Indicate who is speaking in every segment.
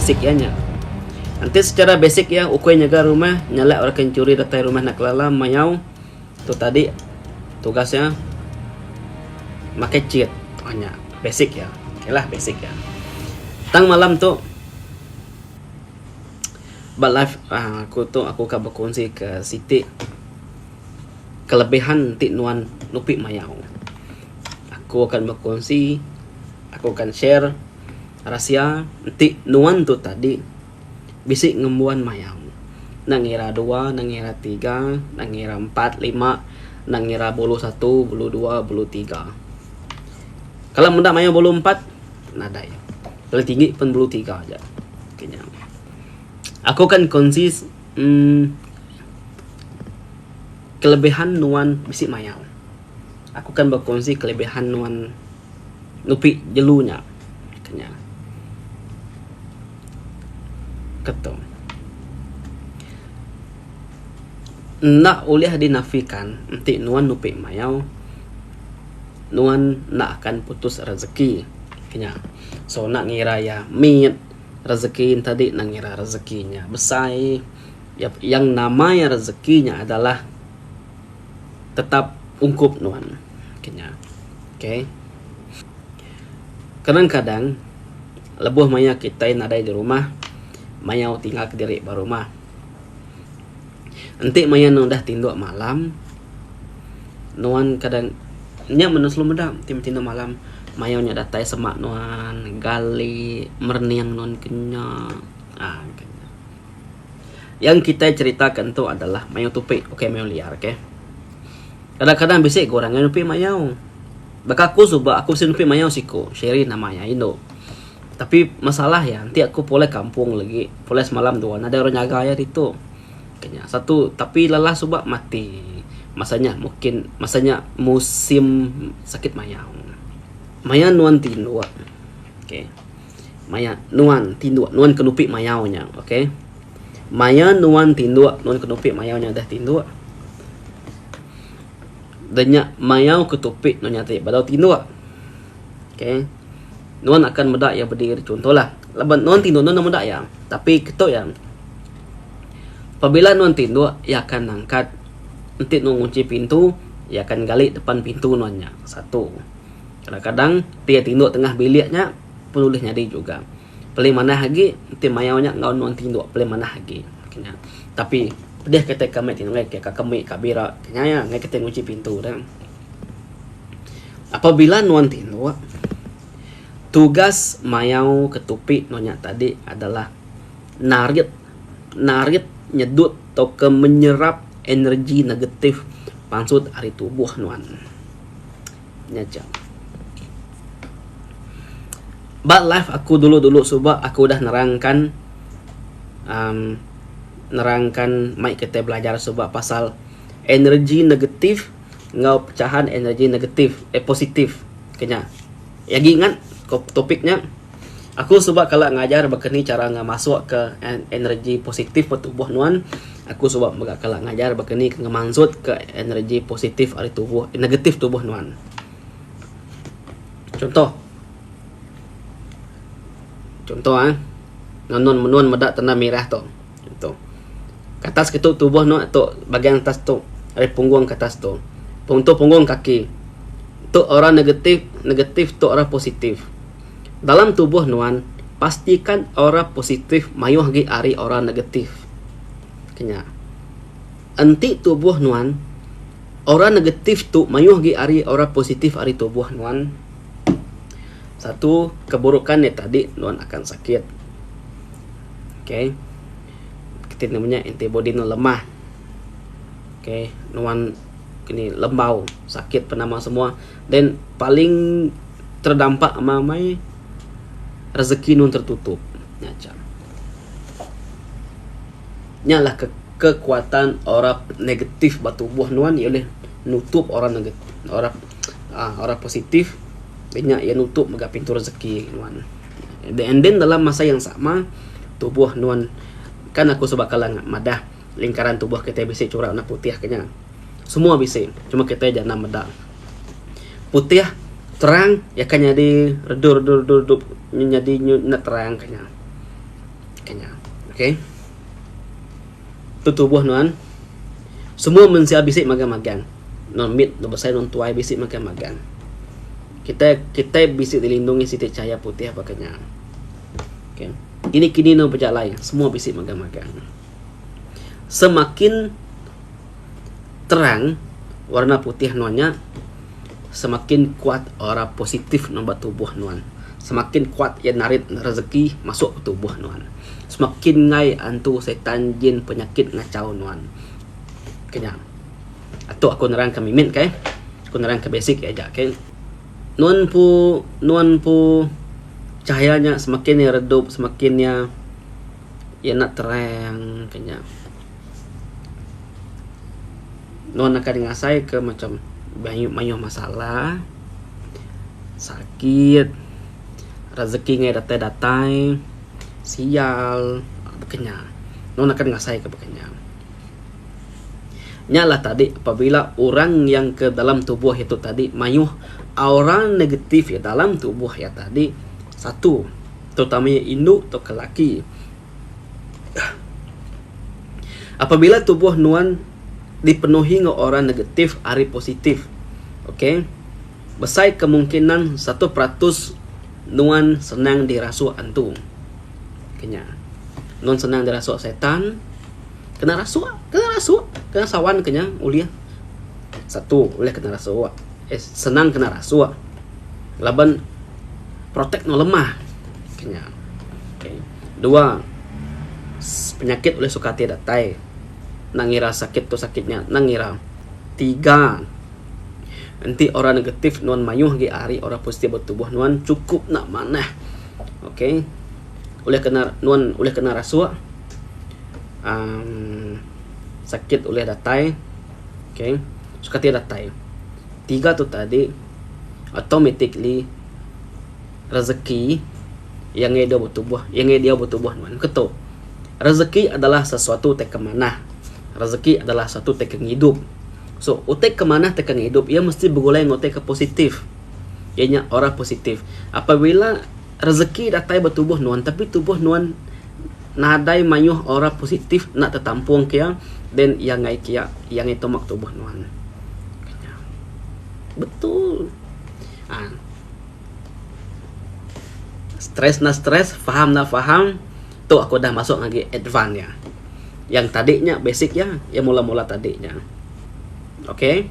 Speaker 1: basic iya nya. Enti secara basic iya ukui nyaga rumah nyalak orang ke enchuri datai rumah enda kelala mayau tu tadi tugas iya makai chit nya basic iya. Okay lah basic iya. Tang malam tu ba live aaa aku tu aku ka bekunsi ke siti kelebihan ti nuan nupi mayau. Aku akan bekunsi aku akan share rahsia enti nuan tu tadi bisi ngembuan mayau. Enda ngira dua, enda ngira tiga, enda ngira empat, lima, enda ngira bulu satu, bulu dua, bulu tiga. Kalau meda mayau bulu empat nadai. Paling tinggi pun bulu tiga aja. Kinya. Aku akan kongsi uhh kelebihan nuan bisi mayau. Aku kan bekongsi kelebihan nuan nupi jelu nya. Kinya. Keto. Enda ulih dinafikan enti nuan nupi mayau nuan enda akan putus rezeki. Kinya. So enda ngira iya mit rezeki ne tadi enda ngira rezeki nya besai. Yang nama iya rezeki nya adalah tetap ungkup nuan. Kinya. Okay. Kadang-kadang lebuh maya kitai nadai di rumah mayau tinggal kediri ba rumah. Enti maya nuan udah tinduk malam nuan kadang nya meh selalu meda enti tinduk malam mayau nya datai semak nuan gali merening nuan ke nya aaa. Yang kitai cerita ke entu adalah mayau tupi ukai mayau liar okay. Kadang-kadang bisi ga orang nupi mayau. Baka aku suba aku bisi nupi mayau siku Sherry nama iya indu. Tapi masalah iya enti aku pulai kampung lagi pulai semalam dua nadai orang nyaga iya ditu. Nya satu tapi lelah suba mati masa nya mungkin masa nya musim sakit mayau. Maya nuan tinduk okay. Maya nuan tinduk nuan ke nupi mayau nya ok. Maya nuan tinduk nuan ke nupi mayau nya udah tinduk da nya mayau ke tupi nuan nya ti bedau tinduk ok. Nuan akan meda iya bediri chunto lah laban nuan tinduk nuan enda meda iya tapi ketu iya pabila nuan tinduk iya akan nangkat enti nuan ngunchi pintu iya akan gali depan pintu nuan nya satu. Kadang-kadang ti iya tinduk tengah bilik nya pun ulih nyadi juga. Paling manah agi enti mayau nya enggau nuan tinduk paling manah agi nya. Tapi pedih kitai ke meh tinduk ka kemi ka bira nya iya ngagai kitai ngunchi pintu ne. Apabila nuan tinduk tugas mayau ke tupi nuan nya tadi adalah narit narit nyedut tauka menyerap energi negatif pansut ari tubuh nuan. Nya aja. Ba live aku dulu-dulu suba aku udah nerangkan um nerangkan mai kitai belajar suba pasal energi negatif enggau pecahan energi negatif eh positif ke nya. Agi ingat topik nya. Aku suba kala ngajar baka ni chara ngemasuk ke energi positif ba tubuh nuan. Aku suba mega kala ngajar baka ni ke ngemansut ke energi positif ari tubuh negatif tubuh nuan. Chunto chunto ah nuan nuan meda tanda mirah tu. Chunto ke atas kitu tubuh nuan tu bahagian atas tu ari punggung ke atas tu. Pung tu punggung kaki. Tu orang negatif negatif tu orang positif. Dalam tubuh nuan, pastikan aura positif mayuh agi ari aura negatif. Kenya. Enti tubuh nuan, aura negatif tu mayuh agi ari aura positif ari tubuh nuan, satu keburukan nya tadi nuan akan sakit. Okay. Keti nama nya antibody nuan lemah. Okay, nuan kini lembau, sakit penama semua. Then paling terdampak amai-amai rezeki nuan tertutup. Nya aja. Nya lah ke kekuatan aura negatif ba tubuh nuan iya ulih nutup aura negatif aura aaa aura positif nya iya nutup mega pintu rezeki nuan. And then dalam masa yang sama tubuh nuan kan aku suba kala madah lingkaran tubuh kitai bisi chura warna putih ke nya. Semua bisi cuma kitai aja enda meda. Putih terang iya akan nyadi redup redup redup redup nyadi enda terang ka nya. Kenya. Okay. Tu tubuh nuan. Semua mensia bisi magang-magang. Nuan mit, nuan besai, nuan tuai bisi magang-magang. Kitai kitai bisi dilindungi siti cahaya putih baka nya. Okay. Kini-kini nuan bejalai semua bisi magang-magang. Semakin terang warna putih nuan nya semakin kuat aura positif nuan ba tubuh nuan. Semakin kuat iya narit rezeki masuk ke tubuh nuan. Semakin enggai antu setan jin penyakit ngachau nuan. Ke nya. Atuk aku nerang ke mimit kai. Aku nerang ke basic aja kai. Nuan empu nuan empu cahaya nya semakin iya redup semakin iya iya enda terang ke nya. Nuan akan ngasai ke macam mayuh masalah sakit rezeki ngai datai datai sial baka nya nuan akan ngasai ke baka nya. Nya lah tadi apabila orang yang ke dalam tubuh itu tadi mayuh aura negatif iya dalam tubuh iya tadi satu terutama iya indu tauka laki. Apabila tubuh nuan dipenuhi enggau aura negatif ari positif ok besai kemungkinan 1% nuan senang dirasuk antu. Ke nya nuan senang dirasuk setan kena rasuk kena rasuk kena sawan ke nya ulih satu ulih kena rasuk eh senang kena rasuk laban protect nuan lemah ke nya. Okay. Dua, penyakit ulih suka ati datai. Enda ngira sakit tu sakit nya, enda ngira. Tiga, enti orang negatif nuan mayuh agi ari orang positif ba tubuh nuan chukup enda manah. Okay. Ulih kena nuan ulih kena rasuk uhh sakit ulih datai. Okay. Suka ati datai. Tiga tu tadi automatically rezeki iya enggai dau betubuh, iya enggai diau betubuh nuan. Ke tu, rezeki adalah sesuatu ti ke manah. Rezeki adalah sesuatu ti ke ngidup. So, utai ke manah ti ke ngidup iya mesti begulai enggau utai ke positif. Iya nya aura positif. Apabila rezeki datai betubuh nuan tapi tubuh nuan nadai mayuh aura positif enda tetampung ke iya, then iya enggai ke iya, iya enggai tuma tubuh nuan. Betul. Aa. Stress enda stress, faham enda faham, tu aku dah masuk ngagai advance iya. Yang tadi nya basic iya, iya mula-mula tadi nya. Okay,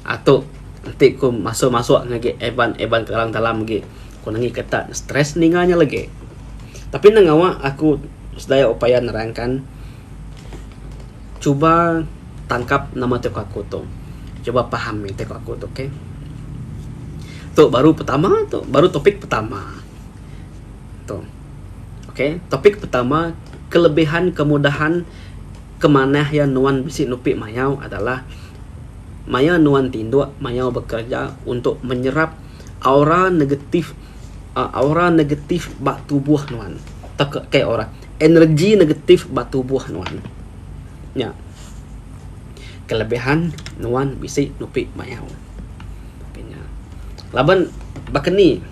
Speaker 1: atu enti ku masuk-masuk ngagai advance-advance ke dalam-dalam agi, ku nengih ke tak stress ninga nya lagi. Tapi enda ngawa aku sedaya upaya nerangkan Cuba tangkap nama ti ku aku tu. Cuba faham ti ku aku tu okay. Tu baru pertama tu, baru topik pertama. Tu. Okay, topik pertama kelebihan kemudahan ke manah iya nuan bisi nupi mayau adalah maya nuan tinduk mayau bekerja untuk menyerap aura negatif aura negatif ba tubuh nuan. Tauka kai aura Energi negatif ba tubuh nuan. Nya kelebihan nuan bisi nupi mayau. Nya. Laban baka ni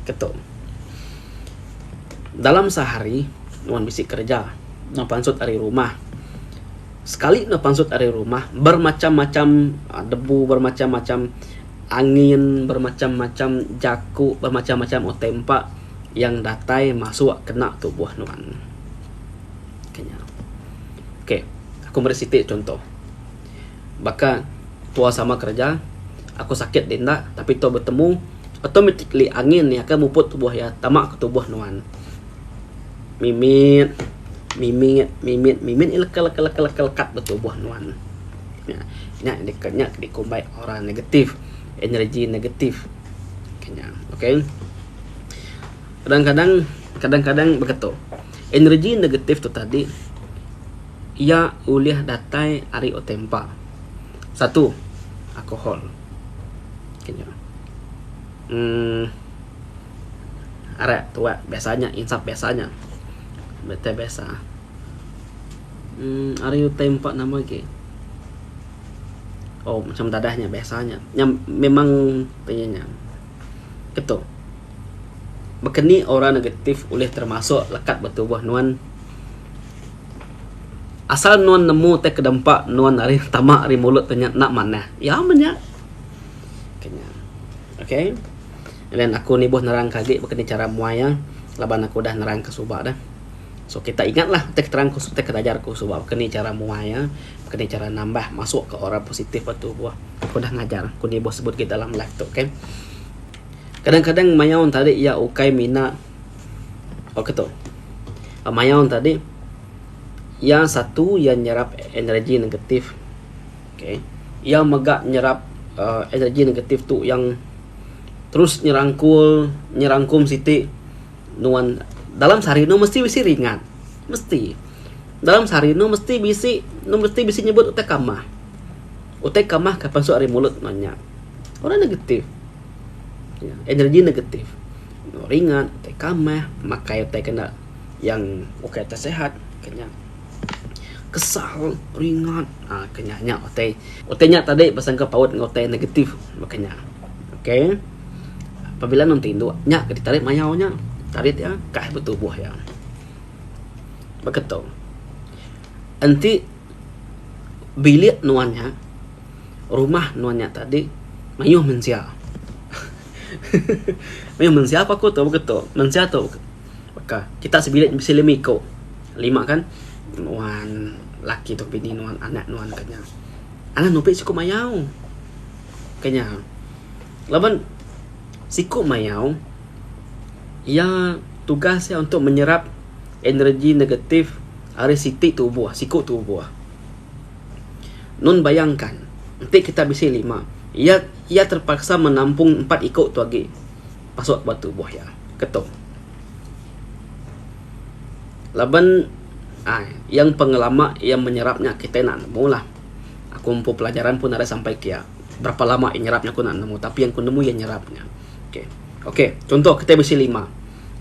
Speaker 1: ke tu. Dalam sehari nuan bisi kereja, nuan pansut ari rumah. Sekali nuan pansut ari rumah bermacham-macham debu, bermacham-macham angin, bermacham-macham jaku, bermacham-macham utai empa yang datai masuk kena tubuh nuan. Ke nya. Okey, aku meri siti chunto. Baka tua sama kereja, aku sakit di enda tapi tua betemu automatically angin nya akan muput tubuh iya tama ke tubuh nuan. Mimit, mimit, mimit, mimit iya leka leka leka leka lekat ba tubuh nuan. Nya nya nya dikumbai aura negatif, energy negatif. Ke nya. Okey. Kadang-kadang, kadang-kadang baka tu. Energi negatif tu tadi iya ulih datai ari utai empa. Satu, alkohol. Ke nya. Uhh arak tuak biasa nya, insap biasa nya. Utai biasa. Uhh ari utai empa nama agi. Oh macam dadah nya biasa nya. Nya memang inya nya. Ke tu. Baka ni aura negatif ulih termasuk lekat ba tubuh nuan? Asal nuan nemu tai ke dempa nuan ari tama ari mulut tu nya enda manah. Ya meh nya. Kenya. Okay. And then aku nibuh nerang ke agi baka ni chara muai iya laban aku udah nerang ke suba dah. So kita ingat lah utai ke terang ku utai ke ajar ku suba baka ni chara muai iya, baka ni chara nambah masuk ke aura positif ba tubuh. Aku udah ngajar, aku nibuh sebut agi dalam live tu okay. Kadang-kadang mayau tadi iya ukai mina ok tu. Mayau tadi iya satu iya nyerap energi negatif. Okay. Iya mega nyerap uhh energi negatif tu yang terus nyerangkul nyerangkum siti nuan dalam sehari nu mesti bisi ringat. Mesti. Dalam sehari nu mesti bisi nu mesti bisi nyebut utai kamah. Utai kamah ke pansut ari mulut nuan nya. Orang negatif. Energi negatif. Ringat, utai kamah, makai utai kena yang ukai utai sihat ke nya. Kesal, ringat aaa ke nya nya utai. Utai nya tadi besangka paut enggau utai negatif baka nya. Okay. Pabila nuan tinduk nya ke ditarit mayau nya. Tarit iya kai betubuh iya. Baka tu. Enti bilik nuan nya rumah nuan nya tadi mayuh mensia. Mayuh mensia ku aku tu baka tu. Mensia tu baka kita sebilik bisi lima iku. Lima kan nuan laki tu bini nuan anak nuan ke nya. Anak nupi siku mayau ke nya. Laban siku mayau iya tugas iya untuk menyerap energi negatif ari siti tubuh siku tubuh. Nun bayangkan enti kita bisi lima iya iya terpaksa menampung empat iku tu agi pasuk ba tubuh iya ketu. Laban ai yang pengelama iya menyerap nya kitai enda nemu lah. Aku empu pelajaran pun nadai sampai kiya. Berapa lama iya nyerap nya aku enda nemu tapi yang ku nemu iya nyerap nya. Okay. Okay, chunto kitai bisi lima.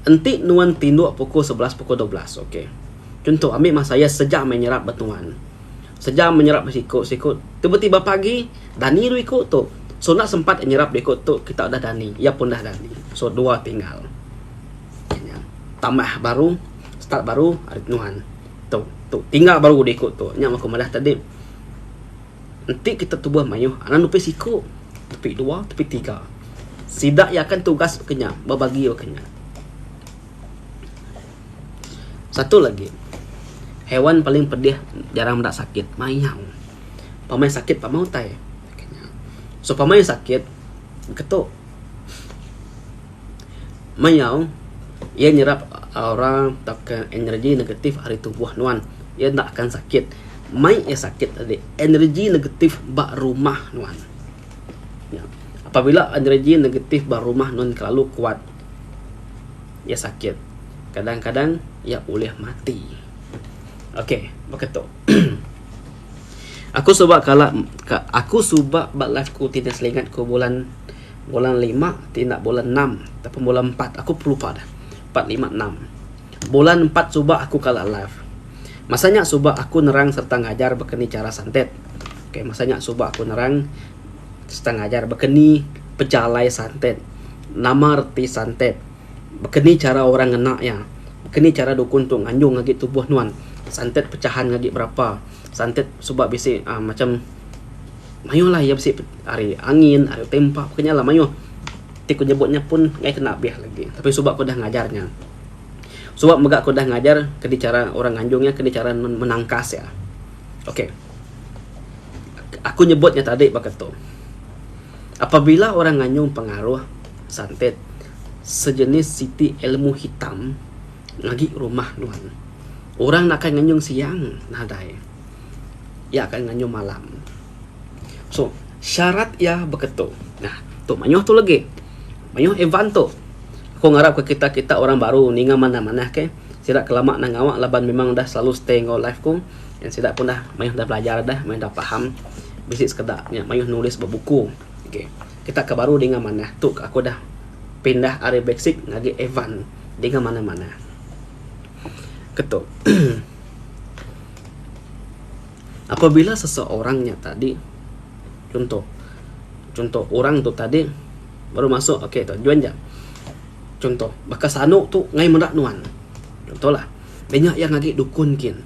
Speaker 1: Enti nuan tinduk pukul 11 pukul 12 okay. Chunto ambi masa iya sejam meh nyerap ba tuan. Sejam meh nyerap ba siku siku tiba-tiba pagi dani dua iku tu. So enda sempat iya nyerap dua iku tu kita udah dani iya pun dah dani. So dua tinggal. Tambah baru start baru ari nuan tu tu tinggal baru dua iku tu. Nya meh aku madah tadi enti kita tubuh mayuh anang nupi siku tepi dua tepi tiga. Sida iya akan tugas ke nya bebagi ke nya. Satu lagi haiwan paling pedih jarang meda sakit mayau. Pamai sakit pamai utai. So pamai sakit ketu. Mayau, iya nyerap aura tauka energi negatif ari tubuh nuan. Iya enda akan sakit. Mai iya sakit tadi, energi negatif ba rumah nuan. Nya. Apabila energi negatif ba rumah nuan kelalu kuat, iya sakit. Kadang-kadang iya ulih mati. Okey, baka tu. Aku suba kala aku suba ba life ku ti selingat ku bulan Bulan lima ti enda bulan enam ataupun bulan empat aku pun lupa dah. Empat lima enam. Bulan empat suba aku kala live. Masa nya suba aku nerang sereta ngajar baka ni chara santet. Okay masa nya suba aku nerang sereta ngajar baka ni pejalai santet. Nama reti santet. Baka ni chara orang ngena iya. Baka ni chara dukun tu nganjung agi tubuh nuan. Santet pecahan agi berapa. Santet suba bisi uhh macam. Mayuh lah iya bisi ari angin, ari tempa pun nya lah mayuh. Ti ku nyebut nya pun ngai kena abih lagi. Tapi suba ku udah ngajar nya. Suba mega ku udah ngajar kadi chara orang nganjung iya kadi chara menangkas iya. Okay. Aku nyebut nya tadi baka tu. Apabila orang nganjung pengaruh santet sejenis siti ilmu hitam ngagi rumah nuan. Orang enda akan nganjung siang nadai. Iya akan nganjung malam. So, syarat iya beketu. Nah, tu mayuh tu lagi. Mayuh advance tu. Aku ngarap ke kita-kita orang baru ninga manah-manah ke. Sida ke lama enda ngawa laban memang dah selalu stay enggau life ku. And sida pun dah mayuh dah belajar dah, mayuh dah faham. Bisi sekeda nya mayuh nulis ba buku. Okay. Kita ke baru ninga manah tu aku dah pindah ari basic ngagai advance. Dinga manah-manah. Ketu. Apabila seseorang nya tadi chunto chunto orang tu tadi baru masuk okey tu join ja. Chunto baka sanu tu ngai meda nuan. Chunto lah inya iya ngagi dukun kin.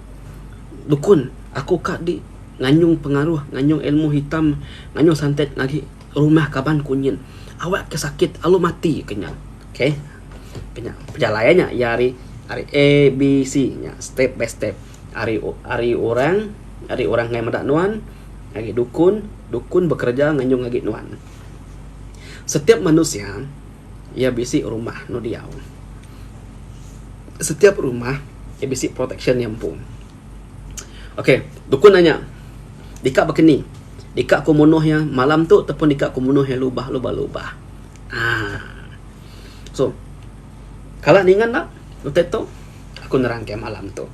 Speaker 1: Dukun, aku ka di nganyung pengaruh, nganyung ilmu hitam, nganyung santet ngagi rumah kaban ku nyin. Awak ke sakit alu mati ke nya. Okay. Ke nya pejalai nya iya ari ari A B C nya step by step. Ari ari orang ari orang ngai meda nuan agi dukun, dukun bekereja nganyung agi nuan. Setiap manusia iya bisi rumah anu diau. Setiap rumah iya bisi protection iya empu. Okay, dukun nanya, deka baka ni? Deka ku munuh iya malam tu ataupun deka ku munuh iya lubah lubah lubah. Aaa. So, kala ninga enda utai tu? Aku nerang ke malam tu.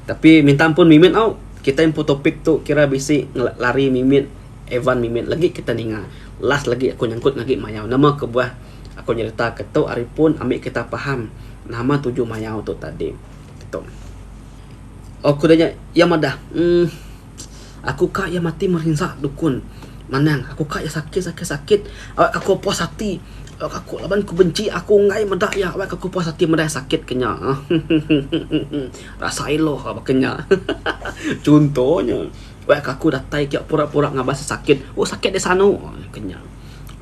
Speaker 1: Tapi minta ampun mimit au, kitai empu topik tu kira bisi lari mimit. Evan mimit lagi kita ninga. Last lagi aku nyangkut ngagi mayau. Nama kebuah aku nyerita ke tu ari pun ambi kita faham nama tuju mayau tu tadi. Tu. Aku dah nya iya madah uhh aku ka iya mati merinsa dukun manang aku ka iya sakit sakit sakit awak aku puas ati awak aku laban ku benci aku enggai meda iya awak aku puas ati meda iya sakit ke nya hehehe rasa iloh baka nya hehehe chunto nya. Wek ka aku datai kia pura-pura ngabas sakit. Oh sakit deh sanu ke nya.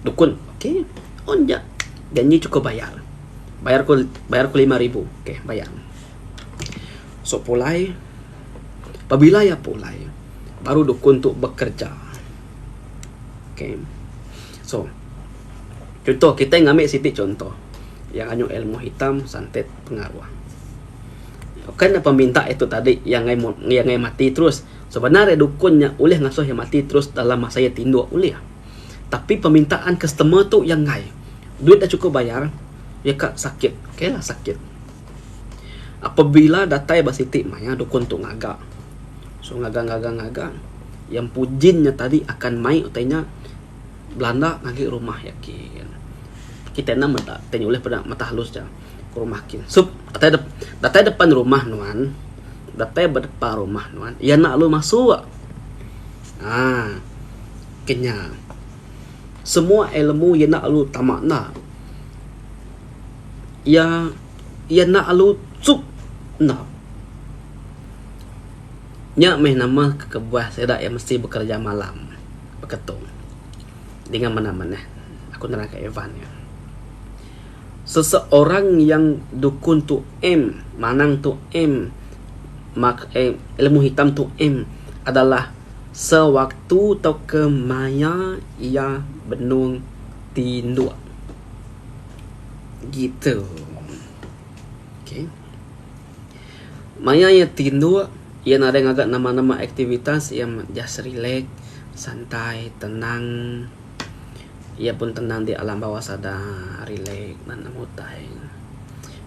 Speaker 1: Dukun okey on ja janji cukup bayar. Bayar ku bayar ku 5000 okey bayar. So pulai pabila iya pulai baru dukun tu bekerja. Okey so contoh kitai ngambi siti contoh yang anyu ilmu hitam santet pengaruh. Bukan ne peminta itu tadi yang ngai yang ngai mati terus. Sebenar iya dukun nya ulih ngasuh iya mati terus dalam masa iya tinduk ulih. Tapi permintaan customer tu yang enggai. Duit dah cukup bayar, iya ka sakit. Okay lah sakit. Apabila datai ba siti maya dukun tu ngaga. So ngaga ngaga ngaga iya empu jin nya tadi akan mai utai nya belanda ngagai rumah iya kin. Kitai enda meda tai nya ulih peda mata halus ja ke rumah kin. Sup datai datai depan rumah nuan datai ba depan rumah nuan iya enda lalu masuk aaa ke nya. Semua ilmu iya enda lalu tama enda. Iya iya enda lalu sup enda. Nya meh nama kebuah sida iya mesti bekereja malam beketu. Dinga manah manah aku nerang ka Evan nya. Seseorang yang dukun tu M, manang tu M, mak eh ilmu hitam tu M adalah sewaktu tauka maya iya benung tinduk. Gitu. Okay. Maya iya tinduk, iya nadai ngaga nama-nama aktivitas, iya just relax, santai, tenang. Iya pun tenang di alam bawah sadar, relax nan nemu utai.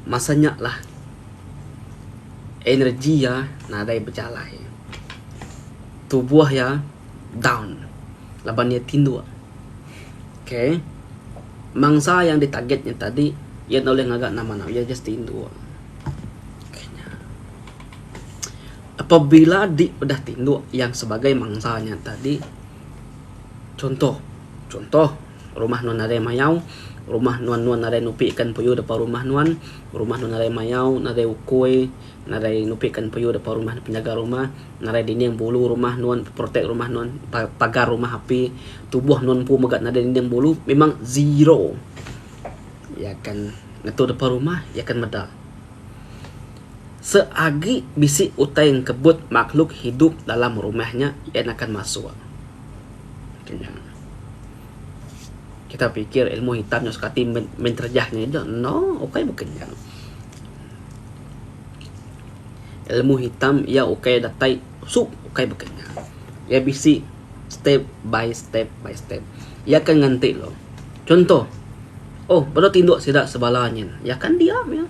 Speaker 1: Masa nya lah energi iya nadai bejalai. Tubuh iya down laban iya tinduk. Okay. Mangsa yang ditarget nya tadi iya enda ulih ngaga nama-nama, iya just tinduk. Apabila di udah tinduk yang sebagai mangsa nya tadi contoh contoh rumah nuan nadai mayau rumah nuan nuan nadai nupi ikan puyuh depa rumah nuan rumah nuan nadai mayau nadai ukui nadai nupi ikan puyuh depa rumah penjaga rumah nadai dinding bulu rumah nuan protect rumah nuan pagar rumah api tubuh nuan empu mega nadai dinding bulu memang zero. Iya akan ngetu depa rumah iya akan meda. Seagi bisi utai engkebut makhluk hidup dalam rumah nya iya akan masuk. Nya. Kita pikir ilmu hitam nya suka ati men terjah nya aja. No, ukai baka nya. Ilmu hitam iya ukai datai sup ukai baka nya. Iya bisi step by step by step. Iya akan nganti lo. Chunto, oh baru tinduk sida sebala nyin. Iya akan diam iya.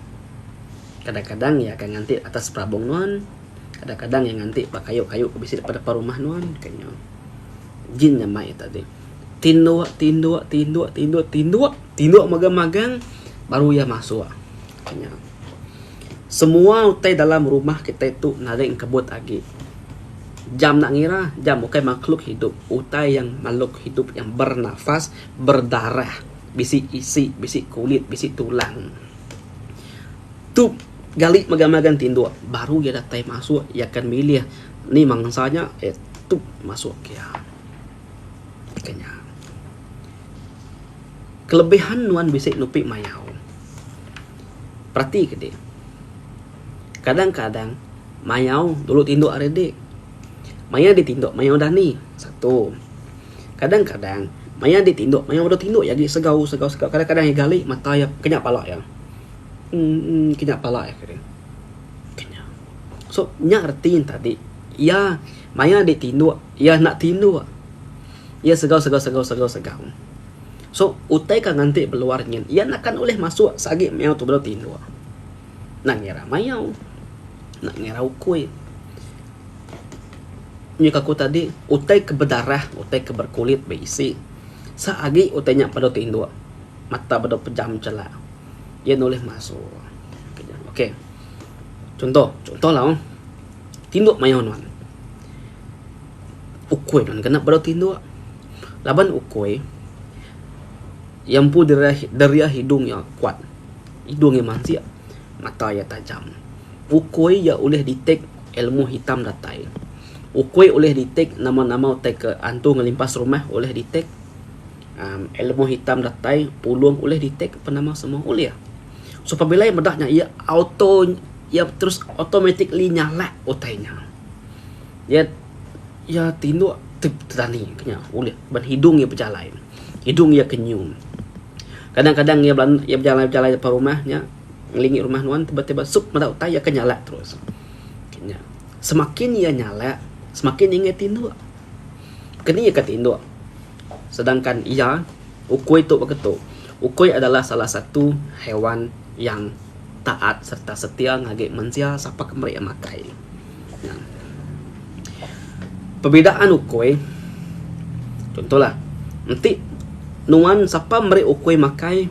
Speaker 1: Kadang-kadang iya akan nganti atas perabung nuan, kadang-kadang iya nganti ba kayu-kayu ke bisi depan depan rumah nuan ke nya. Jin nya mai tadi. Tinduk, tinduk, tinduk, tinduk, tinduk, tinduk magang-magang baru iya masuk. Ke nya. Semua utai dalam rumah kitai tu nadai engkebut agi. Jam enda ngira, jam ukai makhluk hidup. Utai yang makhluk hidup yang bernafas, berdarah, bisi isi, bisi kulit, bisi tulang. Tu gali mega-mega tinduk baru iya datai masuk iya akan milih. Ni mangsa nya eh tup masuk ke iya. Ke nya. Kelebihan nuan bisi nupi mayau. Perati ke dik. Kadang-kadang mayau dulu tinduk ari dik. Maya dik tinduk mayau dani. Satu. Kadang-kadang maya dik tinduk mayau dulu tinduk iya agi segau segau segau kadang-kadang iya gali mata iya kenyap pala iya. Emm kenyap pala iya kadi. Kenyap. So nya reti ne tadi iya maya dik tinduk iya enda tinduk. Iya segau segau segau segau segau. So utai ka nganti beluar nyin iya naka ulih masuk seagi mayau tu bedau tinduk. Enda ngira mayau, enda ngira ukui. Nyau aku tadi utai ke bedarah utai ke berkulit beisi seagi utai nya bedau tinduk mata bedau pejam chelak iya nulih masuk. Okey chunto chunto la oh tinduk mayau nuan. Ukui nuan kena bedau tinduk laban ukui iya empu deria hidung iya kuat hidung iya mansik mata iya tajam. Ukui iya ulih detect ilmu hitam datai. Ukui ulih detect nama nama utai ke antu ngelimpas rumah ulih detect uhh ilmu hitam datai pulung ulih detect penama semua ulih. So pabila iya meda nya iya auto iya terus automatically nyalak utai nya. Iya iya tinduk tedani ke nya ulih ban hidung iya bejalai. Hidung iya ke nyium. Kadang-kadang iya belan iya bejalai-bejalai depan rumah nya ngelingi rumah nuan tiba-tiba sup meda utai iya ke nyalak terus. Ke nya. Semakin iya nyalak semakin iya enggai tinduk. Keni iya ke tinduk sedangkan iya ukui tu baka tu. Ukui adalah salah satu haiwan yang taat serta setia ngagai mensia sapa ke meri iya makai. Perbedaan ukui contohlah enti nuan sapa meri ukui makai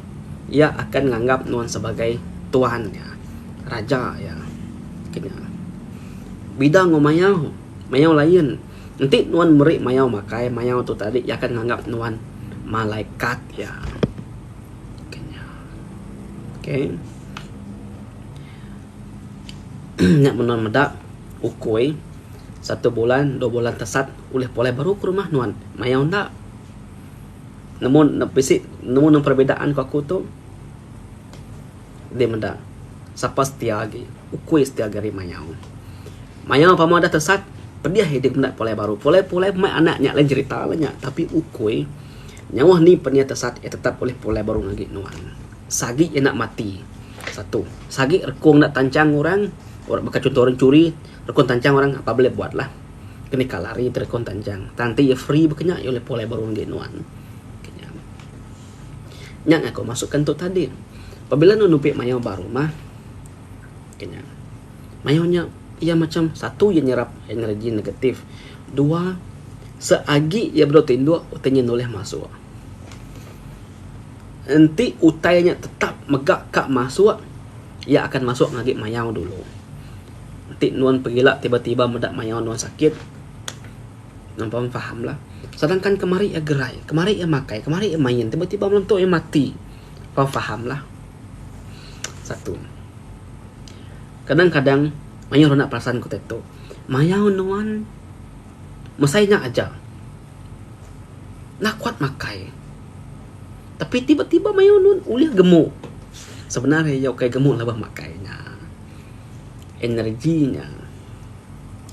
Speaker 1: iya akan nganggap nuan sebagai tuan iya raja iya. Bida enggau mayau, mayau lain enti nuan meri mayau makai mayau tu tadi iya akan nganggap nuan malaikat iya. Okay. Nya meh nuan meda ukui satu bulan dua bulan tesat ulih pulai baru ke rumah nuan mayau enda. Nemu ne bisi nemu ne perbedaan ku aku tu deh meda sapa setia agi ukui setia agi ari mayau. Mayau pama dah tesat pedih agi deh meda pulai baru. Pulai pulai mai anak nya lain cerita lah nya tapi ukui nyauh ni pen iya tesat iya tetap ulih pulai baru agi nuan. Sagi iya enda mati. Satu. Sagi rekung enda tanchang orang, baka chunto orang churi, rekung tanchang orang apa boleh buat lah. Keni ka lari ti rekung tanchang. Tang enti iya free baka nya iya ulih pulai baru ngagai nuan. Nya ngaku masukkan tu tadi. Pabila nuan nupi mayuh ba rumah, nya mayuh nya iya macam satu iya nyerap energi negatif, dua seagi iya bedau tinduk utai nya enda ulih masuk. Enti utai nya tetap mega ka masuk, iya akan masuk ngagi mayau dulu. Enti nuan pegila tiba-tiba meda mayau nuan sakit, nuan pun faham lah. Sedangkan kemari iya gerai, kemari iya makai, kemari iya main, tiba-tiba melen tu iya mati. Pun faham lah. Satu. Kadang-kadang mayuh enda perasan ku tu. Mayau nuan mesai nya aja. Enda kuat makai. Tapi tiba-tiba mayuh nun ulih gemuk. Sebenar iya ukai gemuk lebuh makai nya. Energi nya.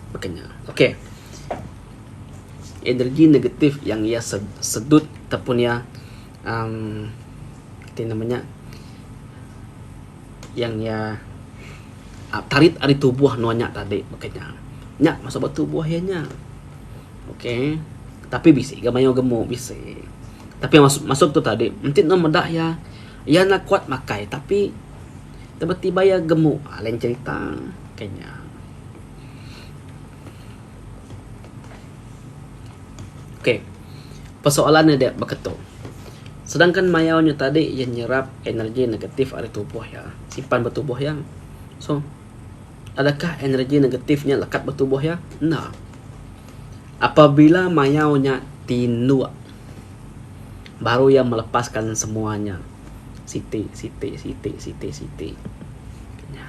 Speaker 1: Baka nya. Okey. Energi negatif yang iya sedut ataupun iya uhh reti nama nya yang iya tarit ari tubuh nuan nya tadi baka nya. Nya masu ba tubuh iya nya. Okey. Tapi bisi ga mayuh gemuk bisi. Tapi masuk masuk tu tadi enti ne meda iya, iya enda kuat makai tapi tiba-tiba iya gemuk aaa lain cerita kai nya. Okey. Persoalan ne dia baka tu. Sedangkan mayau nya tadi iya nyerap energi negatif ari tubuh iya, simpan ba tubuh iya. So Adakah energi negatif nya lekat ba tubuh iya? Enda. Apabila mayau nya tinduk, baru iya melepaskan semua nya. Siti, siti, siti, siti, siti. Nya.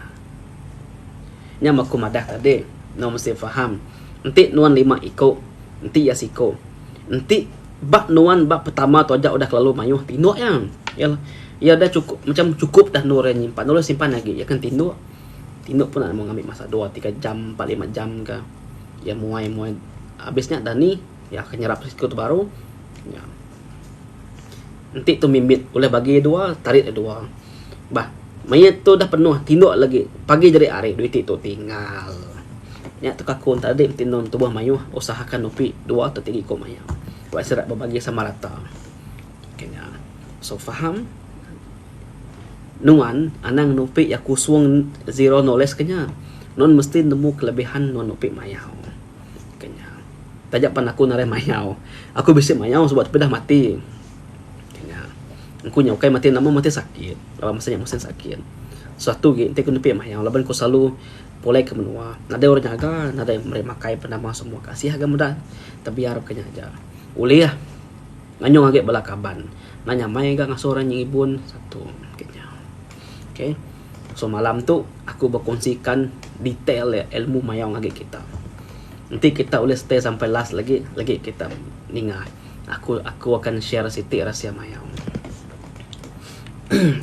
Speaker 1: Nya meh aku madah tadi, enda mesti faham. Enti nuan lima iku, enti iya siku. Enti ba nuan ba pertama tu aja udah kelalu mayuh tinduk iya. Iya iya udah chukup macam chukup dah endur iya nyimpan. Enda ulih simpan agi iya kan tinduk. Tinduk pun enda ngambi masa dua tiga jam empat lima jam ka. Iya muai muai abis nya dani iya akan nyerap siku tu baru. Nya. Enti tu mimit ulih bagi dua tarit dua. Bah maya tu dah penuh tinduk lagi pagi jadi ari duit ti tu tinggal. Nya tu aku tadi enti endur tubuh mayuh usahakan nupi dua atau tiga iku mayuh. Wak sida bebagi sama rata. Okay nya. So faham nuan anang nupi iya kusung zero knowledge ke nya. Nuan mesti nemu kelebihan nuan nupi mayau. Ke nya. Taja pan aku narai mayau. Aku bisi mayau suba tapi dah mati. Ke nya. Engku nya ukai mati nama mati sakit. Laban masa nya musin sakit. Suatu agi enti ku nepi mayau laban ku selalu pulai ke menua. Nadai orang nyaga, nadai meri makai penama semua. Kasih aga meda tebiar ke nya aja. Ulih nganyung agi bala kaban. Enda nyamai ga ngasuh orang ngibun satu ke nya. Okay. So malam tu aku bekunsika detail ilmu mayau agi kita. Enti kita ulih stay sampai last lagi, lagi kita ninga. Aku aku akan share siti rahsia mayau.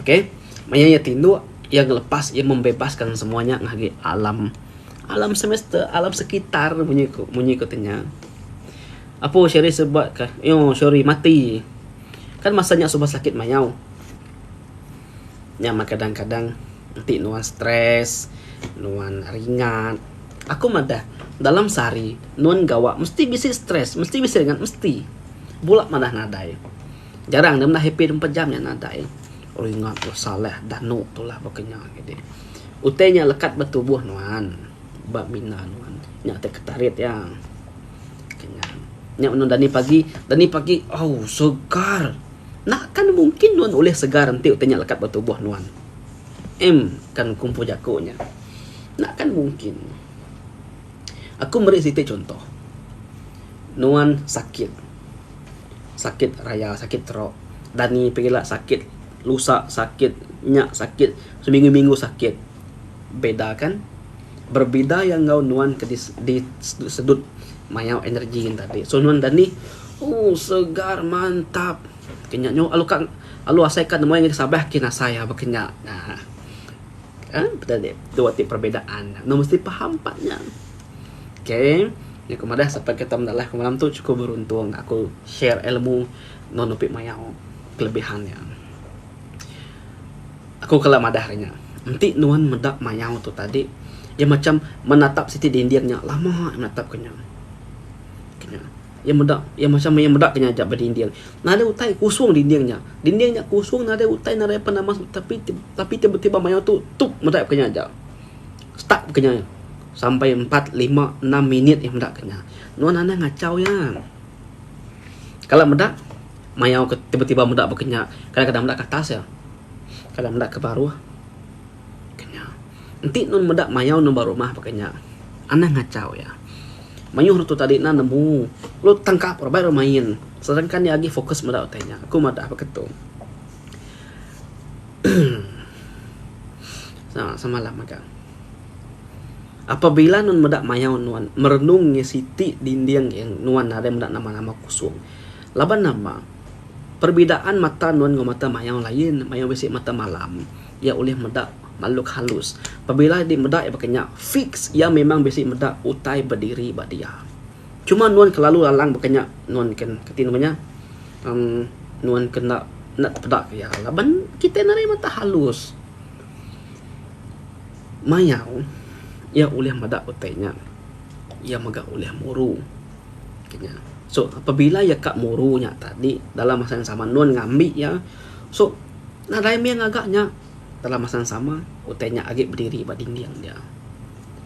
Speaker 1: Okay. Maya iya tinduk, iya ngelepas, iya membebaskan semua nya ngagai alam alam semesta, alam sekitar munyi ku munyi ku ti nya. Apu Sherry sebat ka, yo Sherry mati. Kan masa nya suba sakit mayau. Nya mah kadang-kadang enti nuan stress, nuan ringat. Aku madah dalam sehari nuan gawa mesti bisi stress, mesti bisi ringat, mesti. Bula madah nadai. Jarang ne meda happy 24 jam nya nadai. Ringat tu salah danu tu lah baka nya jadi. Utai nya lekat ba tubuh nuan, ba minda nuan. Nya ti ketarit iya. Nya menu dani pagi, dani pagi oh segar. Enda kan mungkin nuan ulih segar enti utai nya lekat ba tubuh nuan. Em kan kumpu jaku nya. Enda kan mungkin. Aku meri siti chuntoh. Nuan sakit. Sakit raya, sakit teruk. Dani pegila sakit, lusa sakit, nya sakit, seminggu-minggu sakit. Beda kan? Berbida iya enggau nuan ke disedut mayau energi ngan tadi. So nuan dani ooh segar mantap ke nya nyu alu ka alu asai ka nemuai ngagai Sabah kin asai ba ke nya. Aaa tu ti perbedaan nuan mesti faham part nya. Okay nya ku madah sampai ke taun alah malam tu cukup beruntung aku share ilmu nuan nepi mayau kelebihan iya. Aku kala madah nya, enti nuan meda mayau tu tadi, iya macam menatap siti dinding nya lama iya menatap ke nya. Ke nya. Iya meda, iya macam iya meda ke nya aja ba dinding. Nadai utai kusung dinding nya. Dinding nya kusung nadai utai nadai penama tapi tapi tiba-tiba mayau tu tup meda ke nya aja. Stuck ke nya sampai empat lima enam minit iya meda ke nya. Nuan anang ngachau iya. Kala meda mayau ke tiba-tiba meda baka nya kadang-kadang meda ke atas iya. Kadang meda ke baruh ke nya. Enti nuan meda mayau nuan ba rumah baka nya anang ngachau iya. Mayuh tu tadi enda nemu lalu tangkap bai ira main sedangkan iya agi fokus meda utai nya. Aku madah baka tu. Semalam mega. Apabila nuan meda mayau nuan merenung ngi siti dinding iya nuan nadai meda nama-nama kusung. Laban nama, perbidaan mata nuan enggau mata mayau lain, mayau bisi mata malam, iya ulih meda makhluk halus. Pabila di meda iya baka nya, fix iya memang bisi meda utai bediri ba dia. Cuma nuan kelalu lalang baka nya nuan ken kati nama nya uhh nuan ke enda enda tepeda ke iya laban kitai nadai mata halus. Mayau iya ulih meda utai nya. Iya mega ulih muru ke nya. So apabila iya ka muru nya tadi dalam masa yang sama nun ngambi iya so nadai mih ngaga nya dalam masa yang sama utai nya agi bediri ba dinding dia.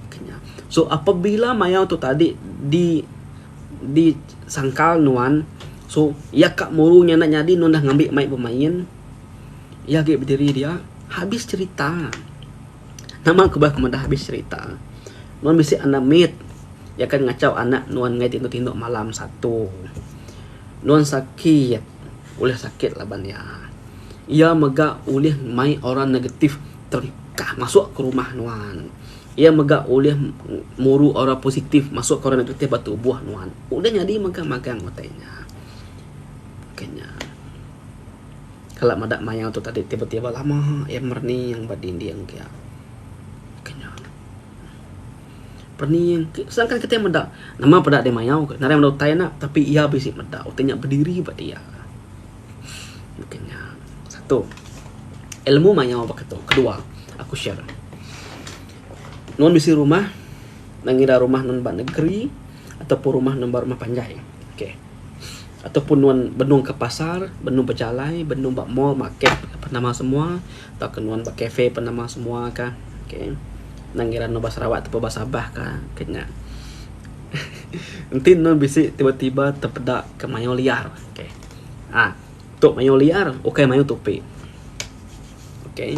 Speaker 1: Ke nya. So apabila mayau tu tadi di di sangkal nuan so iya ka muru nya enda nyadi nuan dah ngambi mai bemain. Iya agi bediri dia, habis cherita. Nama kebuah aku madah habis cherita? Nuan bisi anak mit, iya akan ngachau anak nuan ngagai tinduk-tinduk malam satu. Nuan sakit, ulih sakit laban iya. Iya mega ulih mai orang negatif terengkah masuk ke rumah nuan. Iya mega ulih muru aura positif masuk ke aura negatif ba tubuh nuan. Ulih nyadi mega magang utai nya. Ke nya. Kala meda mayau tu tadi tiba-tiba lama iya merening ba dinding kia. Ke nya. Perening sedangkan kitai meda nama peda deh mayau ke nadai meda utai nya tapi iya bisi meda utai nya bediri ba dia. Ke nya. Satu. Ilmu mayau baka tu. Kedua, aku share. Nuan bisi rumah, enda ngira rumah nuan ba negeri ataupun rumah nuan ba rumah panjai. Okay. Ataupun nuan benung ke pasar, benung bejalai, benung ba mall, market penama semua tauka nuan ba cafe penama semua ka. Okay. Enda ngira nuan ba Sarawak ataupun ba Sabah ka ke nya. Enti nuan bisi tiba-tiba tepeda ke mayau liar. Okay. Aa. Tu mayuh liar ukai mayuh tupi. Okay.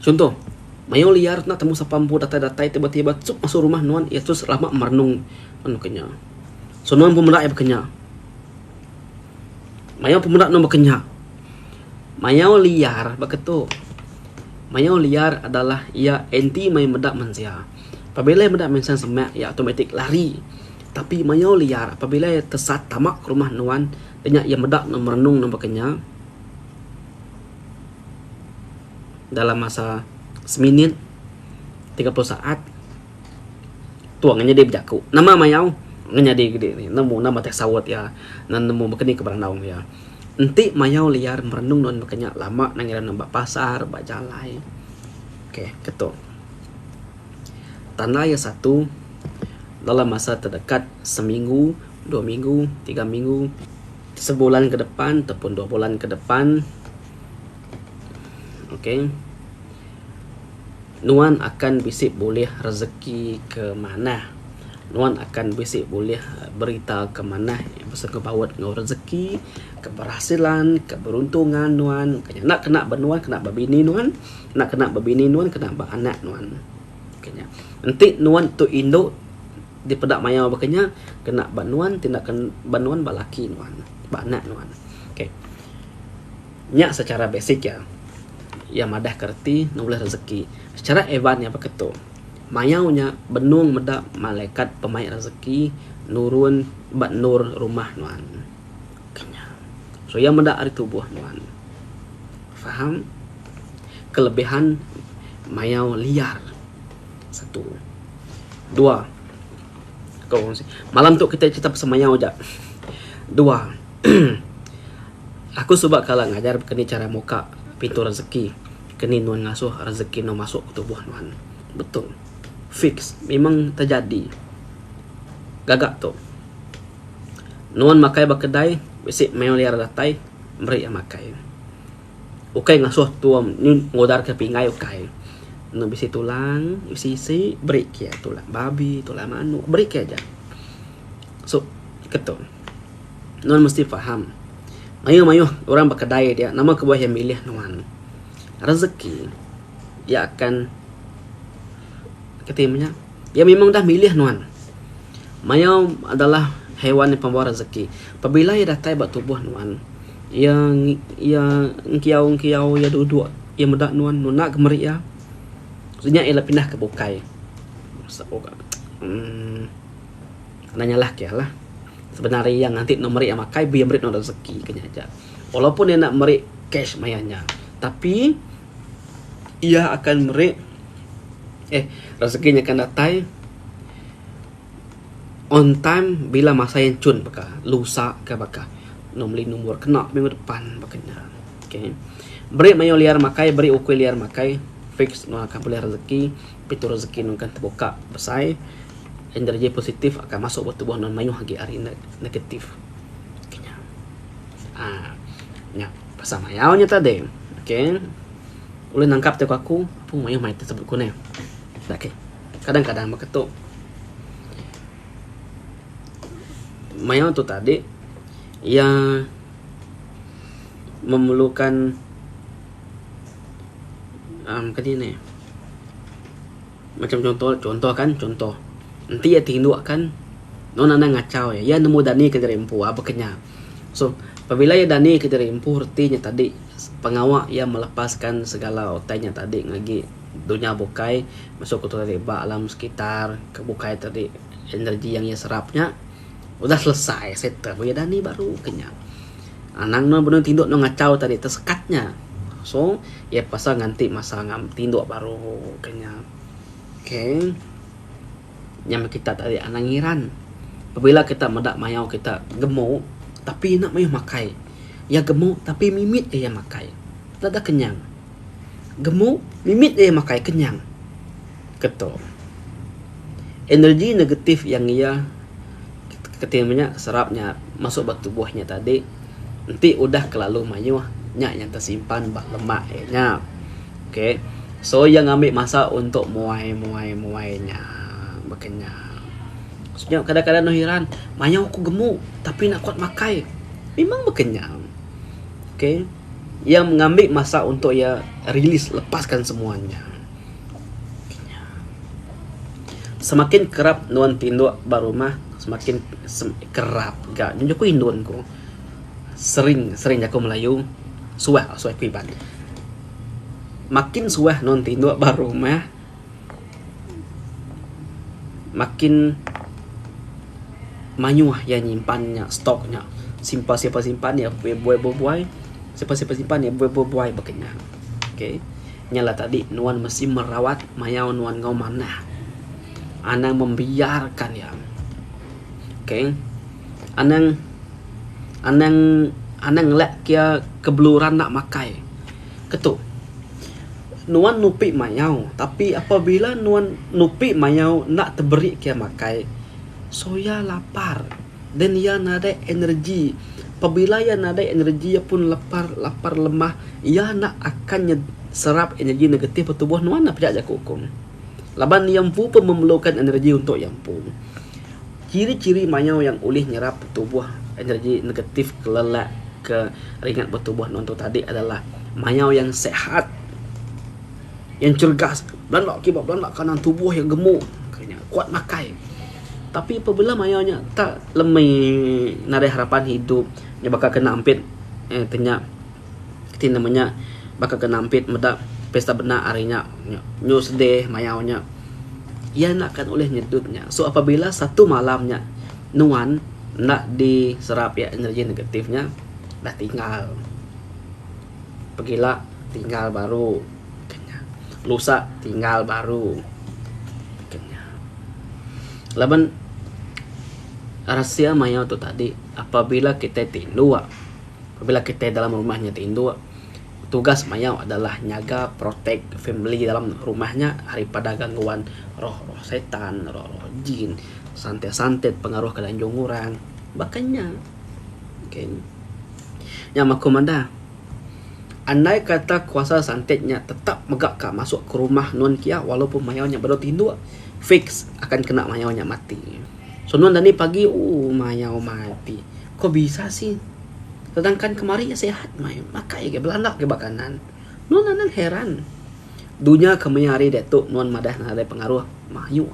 Speaker 1: Chunto, mayuh liar enda temu sapa empu datai-datai tiba-tiba sup masuk rumah nuan iya terus lama merenung anu ke nya. So nuan pun meda iya baka nya. Mayuh pun meda nuan baka nya. Mayuh liar baka tu. Mayuh liar adalah iya anti maya meda mensia. Pabila iya meda mensia semak iya automatik lari. Tapi mayuh liar pabila iya tesat tama ke rumah nuan da nya iya meda ne merenung ne baka nya dalam masa seminit 30 saat tuak nyadi bejaku. Nama mayau nyadi gedi ne nemu nama teh saut iya nan nemu baka ni ke berandau iya. Enti mayau liar merenung nuan baka nya lama ne ngira ne ba pasar ba jalai. Okay ketu. Tanda iya satu, dalam masa terdekat seminggu, dua minggu, tiga minggu, sebulan ke depan ataupun dua bulan ke depan okay nuan akan bisi bulih rezeki ke manah. Nuan akan bisi bulih berita ke manah besengkut paut enggau rezeki, keberhasilan, keberuntungan nuan. Enda kena ba nuan kena ba bini nuan. Enda kena ba bini nuan kena ba anak nuan. Ke nya. Enti nuan tu indu dipeda mayau baka nya kena ba nuan ti enda ba nuan ba laki nuan ba anak nuan. Okay. Nya secara basic iya. Iya madah ke reti nulih rezeki. Secara advance iya baka tu. Mayau nya benung meda malaikat pemai rezeki nurun ba endur rumah nuan. Ke nya. So iya meda ari tubuh nuan. Faham? Kelebihan mayau liar. Satu. Dua. Malam tu kita cerita pasal mayau aja. Dua. Aku suba kala ngajar baka ni cara muka pintu rezeki. Baka ni nuan ngasuh rezeki nuan masuk ke tubuh nuan. Betul. Fix. Memang terjadi. Gaga tu. Nuan makai ba kedai bisi mayuh liar datai meri iya makai. Ukai ngasuh tua ngudarka pinggai ukai. Ne bisi tulang bisi isi beri ke iya tulang babi tulang manuk beri ke aja. So ketu nuan mesti faham mayuh mayuh orang ba kedai dia nama kebuah iya milih nuan. Rezeki iya akan kati menya iya memang dah milih nuan. Mayau adalah haiwan yang pembawa rezeki. Pabila iya datai ba tubuh nuan, iya iya engkiau-engkiau iya duduk, iya meda nuan, nuan enda ke meri iya. Nya iya pindah ke bukai. Uhh enda nyalah ke iya lah. Sebenar iya nganti nuan meri iya makai, iya meri nuan rezeki ke nya aja. Walaupun iya enda meri cash maya nya, tapi iya akan meri eh rezeki nya akan datai. On time bila masa iya chun baka lusa ka baka anu meli numur kena minggu depan baka nya. Okay. Beri mayuh liar makai beri ukui liar makai fix nuan akan bulih rezeki pintu rezeki nuan akan tebuka besai energi positif akan masuk ba tubuh nuan mayuh agi ari negatif. Okay nya. Aaa nya pasal mayau nya tadi. Okay. Ulih nangkap ti ku aku apu mayuh mai ti sebut ku neh. Okay. Kadang-kadang baka tu. Mayau tu tadi iya memerlukan uhh kadi ne macam contoh contoh kan contoh enti iya tinduk kan nuan anang ngachau iya iya nemu dani ke diri empu baka nya. So pabila iya dani ke diri empu reti nya tadi. pengawa iya melepaskan segala utai nya tadi ngagi dunya bukai masu ku tadi ba alam sekitar ke bukai tadi energi yang iya serap nya udah selesai settle iya dani baru ke nya. Anang ne benung tinduk ne ngachau tadi tesekat nya. So iya pasal nganti masa tinduk baru ke nya. Okay. Nya meh kita tadi anang ngiran. Pabila kita meda mayau kita gemu tapi enda mayuh makai. Iya gemu tapi mimit iya makai. Enda kenyang. Gemu mimit iya makai kenyang. Keto. Energi negatif yang iya keti menya serap nya masuk ba tubuh nya tadi enti udah kelalu mayuh nya yang tersimpan ba lemak iya nya. Okay. So iya ngambi masa untuk muai muai muai nya baka nya. Nya kadang kadang nuh iran mayuh ku gemu tapi enda kuat makai. Memang baka nya. Okay. Iya ngambi masa untuk iya release lepaskan semua nya. Semakin kerap nuan tinduk ba rumah semakin kerap ga jaku indun ku sering sering jaku melayu suah suah ku iban. Makin suah nuan tinduk ba rumah makin mayuh iya nyimpan nya stok nya simpan simpan simpan iya buai buai simpan simpan simpan iya buai buai baka nya. Okay. Nya lah tadi nuan mesti merawat mayau nuan enggau manah. Anang membiarkan iya. Okay. Anang anang anang ngelak iya kebeluran enda makai. Ketu. Nuan nupi mayau tapi apabila nuan nupi mayau enda teberi ke iya makai so iya lapar. Then iya nadai energi. Pabila iya nadai energi iya pun lepar lapar lemah iya enda akan nye serap energi negatif ba tubuh nuan nya pia jaku ku. Laban iya empu pun memerlukan energi untuk iya empu. Ciri ciri mayau yang ulih nyerap tubuh energi negatif ke lelak ke ringat ba tubuh nuan tu tadi adalah mayau yang sihat yang cergas belanda kiba belanda kanan tubuh iya gemuk kuat makai. Tapi apabila maya nya tak lemi nadai harapan hidup nya baka kena ampit eh ti nya ti nama nya baka kena ampit meda pesta bena ari nya nyu sedih mayau nya iya enda akan ulih nyedut nya. So apabila satu malam nya nuan enda diserap iya energi negatif nya dah tinggal pegila tinggal baru. Lusa tinggal baru. Laban rahsia mayau tu tadi apabila kitai tinduk apabila kitai dalam rumah nya tinduk tugas mayau adalah nyaga protect family dalam rumah nya daripada gangguan roh roh setan roh roh jin santet santet pengaruh ke lanjung orang baka nya. Okay. Nya aku madah. Andai kata kuasa santet nya tetap mega ka masuk ke rumah nuan kia walaupun mayau nya bedau tinduk fix akan kena mayau nya mati. So nuan dani pagi ooh mayau mati ko bisa sih sedangkan kemari iya sihat mai makai agi belanda agi ba kanan. Nuan anang heran dunya ke maya hari diatu nuan madah nadai pengaruh mayuh.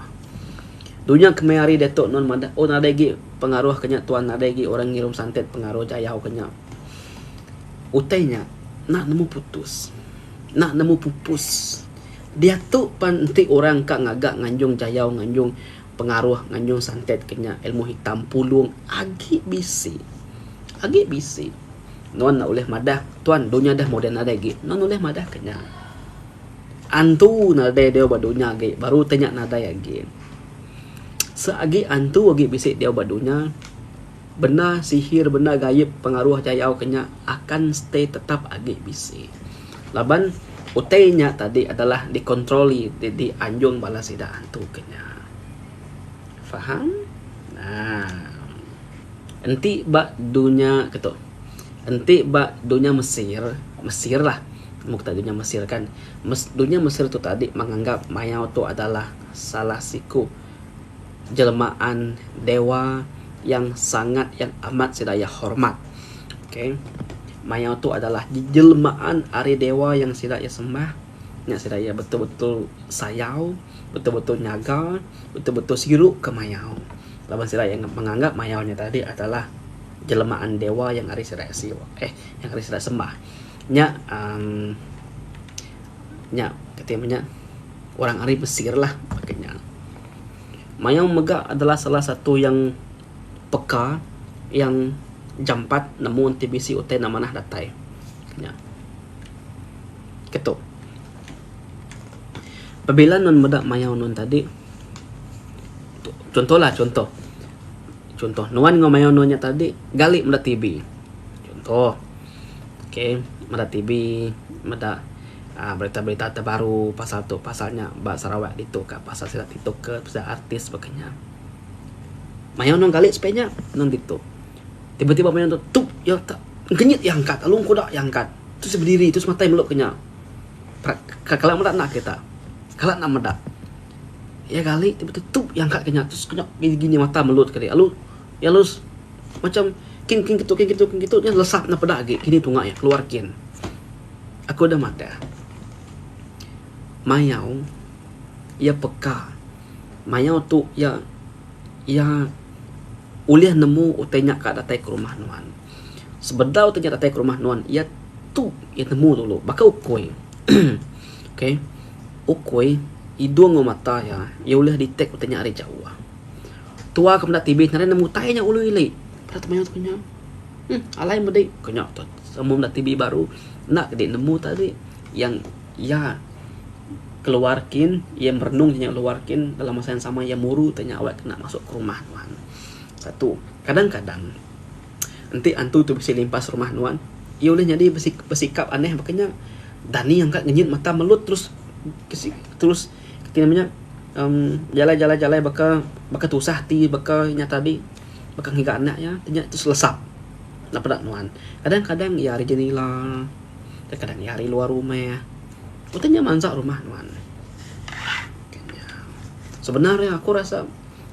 Speaker 1: Dunya ke maya hari diatu nuan madah oh nadai agi pengaruh ke nya tuan nadai agi orang ngirum santet pengaruh jayau ke nya. Utai nya enda nemu putus, enda nemu pupus. Diatu pan enti orang ka ngaga nganjung jayau nganjung pengaruh nganjung santet ke nya ilmu hitam pulung agi bisi. Agi bisi. Nuan enda ulih madah tuan dunya deh moden nadai agi. Nuan ulih madah ke nya. Antu nadai diau ba dunya agi baru utai nya nadai agi. Seagi antu agi bisi diau ba dunya. Benda sihir benda gayib pengaruh jayau ke nya akan stay tetap agi bisi. Laban utai nya tadi adalah dikontroli dianjung bala sida antu ke nya. Faham? Nah. Enti ba dunya ke tu. Enti ba dunya Mesir, Mesir lah mung kita dunya Mesir kan. Dunya Mesir tu tadi menganggap mayau tu adalah salah siku jelmaan dewa yang sangat yang amat sida iya hormat. Okay. Mayau tu adalah jelmaan ari dewa yang sida iya sembah. Nya sida iya betul-betul sayau, betul-betul nyaga, betul-betul siru ke mayau. Laban sida iya menganggap mayau nya tadi adalah jelmaan dewa yang ari sida siwa eh yang ari sida sembah. Nya uhh nya kati meh nya orang ari Mesir lah baka nya. Mayau mega adalah salah satu yang peka yang jampat nemu enti bisi utai enda manah datai. Nya. Ketu. Pabila nuan meda mayau nuan tadi contoh lah contoh. Contoh nuan enggau mayau nuan nya tadi gali meda TV. Contoh. Okay meda TV meda aaa berita-berita terbaru pasal tu pasal nya ba Sarawak ditu ka pasal sida tiktoker pasal artis baka nya. Mayau nuan gali sepi nya nuan ditu. Tiba-tiba mayau tu tup iya tak ngenyit iya angkat lalu kuda iya angkat terus bediri terus matai melu ke nya. Kala meda enda kita. Kala enda meda. Iya gali tiba-tiba tup iya angkat ke nya terus ke nya gini mata melut kali lalu iya lalu macam kin kin kitu kin kitu kin kitu nya lesap enda peda agi kini tunga iya keluar kin. Aku udah madah mayau iya peka. Mayau tu iya iya ulih nemu utai nya ka datai ke rumah nuan. Sebedau utai nya datai ke rumah nuan iya tu iya nemu dulu baka ukui okay ukui idung enggau mata iya iya ulih detect utai nya ari jauh. Tua ke meda TV nadai nemu utai nya ulu ili peda te mayau tu nya uhh alai medi ku nya semua meda TV baru enda ke nemu tadi yang iya. Keluar kin, iya merenung inya luar kin dalam masa yang sama iya muru te nya awak kena masuk ke rumah nuan. Satu, kadang-kadang enti antu tu bisi limpas rumah nuan, iya ulih nyadi besikap aneh baka nya. Dani angkat ngenyit mata melut terus terus reti nama nya uhh jalai jalai jalai baka baka tusah ati baka inya tadi baka ngiga anak iya ti nya terus lesap enda peda nuan. Kadang-kadang iya ari jenila, kadang-kadang iya ari luar rumah. Utai nya mansa rumah nuan. Sebenar iya aku rasa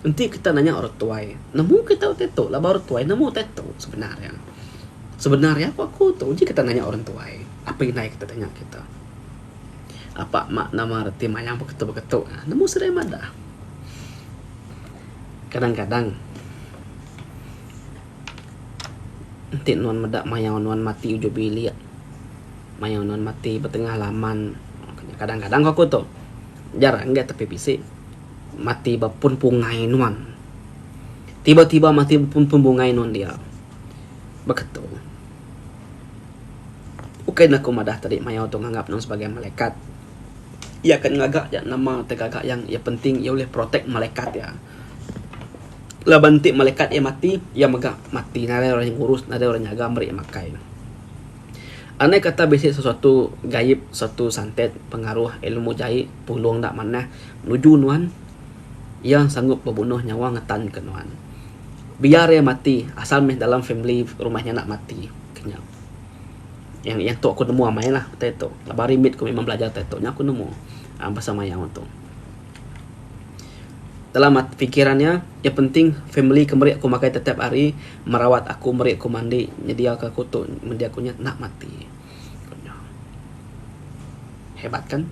Speaker 1: enti kita nanya orang tuai nemu kita utai tu laban orang tuai nemu utai tu sebenar iya. Sebenar iya ku aku tu uji kita nanya orang tuai apai indai kita tanya kita. Apa mak nama reti mayang beketu beketu nemu sida iya madah. Kadang-kadang enti nuan meda mayau nuan mati ujung bilik. Mayuh nuan mati ba tengah laman. Kadang-kadang ko aku tu jarang ga tapi bisi mati ba pun pungai nuan. Tiba-tiba mati ba pun bungai nuan dia. Baka tu. Ukai ne aku madah tadi mayuh tu nganggap nuan sebagai malaikat. Iya akan ngaga ja nama ti gaga yang iya penting iya ulih protect malaikat iya. Laban enti malaikat iya mati, iya mega mati nadai orang ngurus nadai orang nyaga meri iya makai. Andai kata bisi sesuatu gaib sesuatu santet pengaruh ilmu jai pulung enda manah nuju nuan iya sanggup bebunuh nyawa ngetan ke nuan. Biar iya mati asal meh dalam family rumah nya enda mati ke nya. Yang yang tu aku nemu amai lah utai tu laban ari mit ku memang belajar utai tu nya aku nemu aaa pasal mayau tu. Dalam pikiran iya, iya penting family ke meri aku makai tetiap hari, merawat aku, meri aku mandi, nyediaka aku tu, nyendia aku nya enda mati. Hebat kan?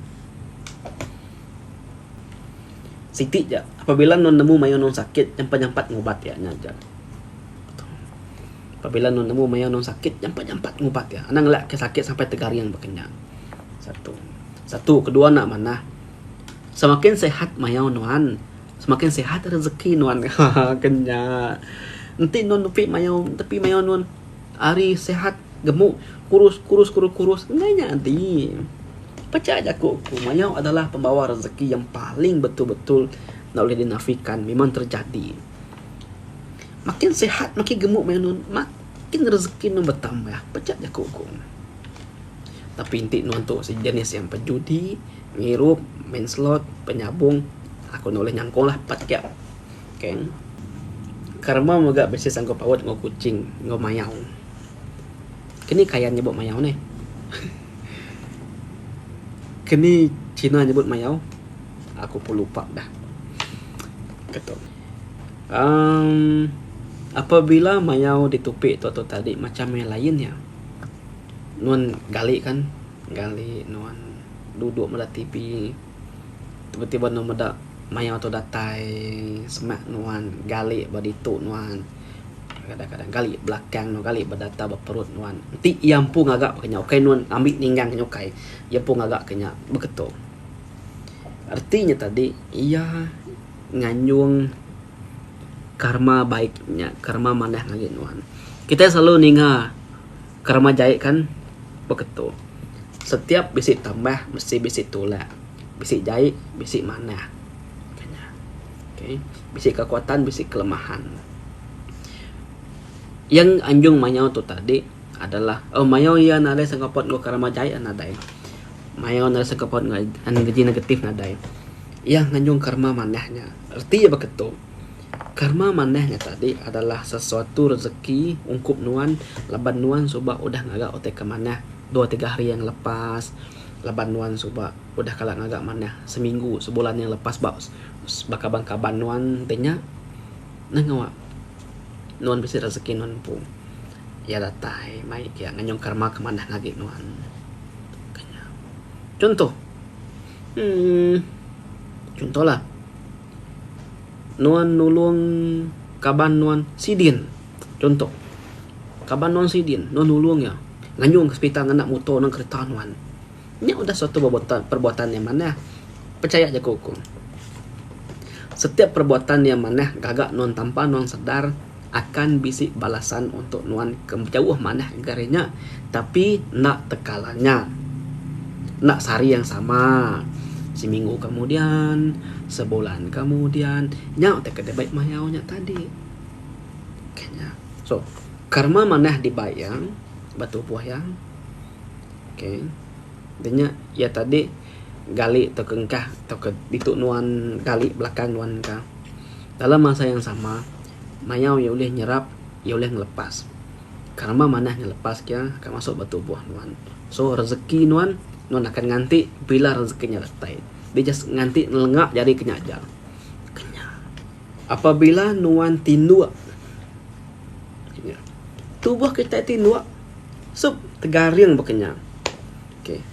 Speaker 1: Siti ja, apabila nuan nemu mayuh nuan sakit, nyampat-nyampat ngubat iya nya aja. Apabila nuan nemu mayuh nuan sakit, nyampat-nyampat ngubat iya. Anang ngelak ke sakit sampai tegaring baka nya. Satu. Satu, kedua enda manah. Semakin sihat mayau nuan, semakin sihat rezeki nuan. Haha kenya. Enti nuan nepi mayau tepi mayau nuan ari sihat gemuk kurus kurus kurus kurus enggai nyadi. Pecah jaku ku mayau adalah pembawa rezeki yang paling betul betul enda ulih dinafikan memang terjadi. Makin sihat makin gemuk mayau nuan makin rezeki nuan betambah. Pecah jaku ku. Tapi enti nuan tu sejenis yang pejudi. Ngirup, main slot, penyabung, aku enda ulih nyangkung lah part kiak. Okay. Karma mega bisi sangkup paut enggau kuching enggau mayau. Keni Kayan nyebut mayau neh? Keni Cina nyebut mayau? Aku pun lupa dah. Ketu. Emm apabila mayau ditupi tu tu tadi macam yang lain nya. Nuan gali kan? Gali nuan. Duduk meda TV tiba-tiba nuan meda mayau tu datai semak nuan gali ba ditu nuan. Kadang-kadang gali belakang nuan gali ba data ba perut nuan. Enti iya empu ngaga baka nya ukai nuan ambi ninggang ke nya ukai. Iya empu ngaga ke nya beketu. Reti nya tadi iya nganjung karma baik nya karma manah ngagai nuan. Kitai selalu ninga karma jai kan beketu. Setiap bisi tambah mesti bisi tulak. Bisi jai bisi manah. Okay. Bisi kekuatan bisi kelemahan. Yang anjung mayau tu tadi adalah oh mayau iya nadai sangkapot enggau karma jai nadai. Mayau nadai sangkapot enggau energi negatif nadai. Iya nganjung karma manah nya. Reti iya baka tu, karma manah nya tadi adalah sesuatu rezeki ungkup nuan laban nuan suba udah ngaga utai ke manah dua tiga hari yang lepas laban nuan suba udah kala ngaga manah seminggu sebulan yang lepas ba ba kaban-kaban nuan ti nya neh ngawa nuan bisi rezeki nuan empu. Iya datai mai iya nganjung karma ke manah agi nuan. Chunto. Uhh chuntolah nuan nulung kaban nuan sidin chunto kaban nuan sidin nuan nulung iya nganjung ke sepital ngena muto nang kereta nuan. Nya udah suatu perbuatan yang manah pechaya jaku ku. Setiap perbuatan yang manah gaga nuan tanpa nuan sedar akan bisi balasan untuk nuan ke jauh manah agi ari nya tapi enda tekala nya. Enda sehari yang sama seminggu kemudian, sebulan kemudian nya utai ke dibai mayau nya tadi. Nya. So karma manah dibai iya ba tubuh iya okay da nya iya tadi gali tauka engkah tauka ditu nuan gali belakang nuan ka. Dalam masa yang sama, mayau iya ulih nyerap, iya ulih ngelepas. Karma manah ngelepas ke akan masuk ba tubuh nuan. So rezeki nuan, nuan akan nganti bila rezeki nya datai. Dia just nganti nelenga jari ke nya aja. Kenya. Apabila nuan tinduk, kenya. Tubuh kitai tinduk, sup tegaring ba kenya. Okay.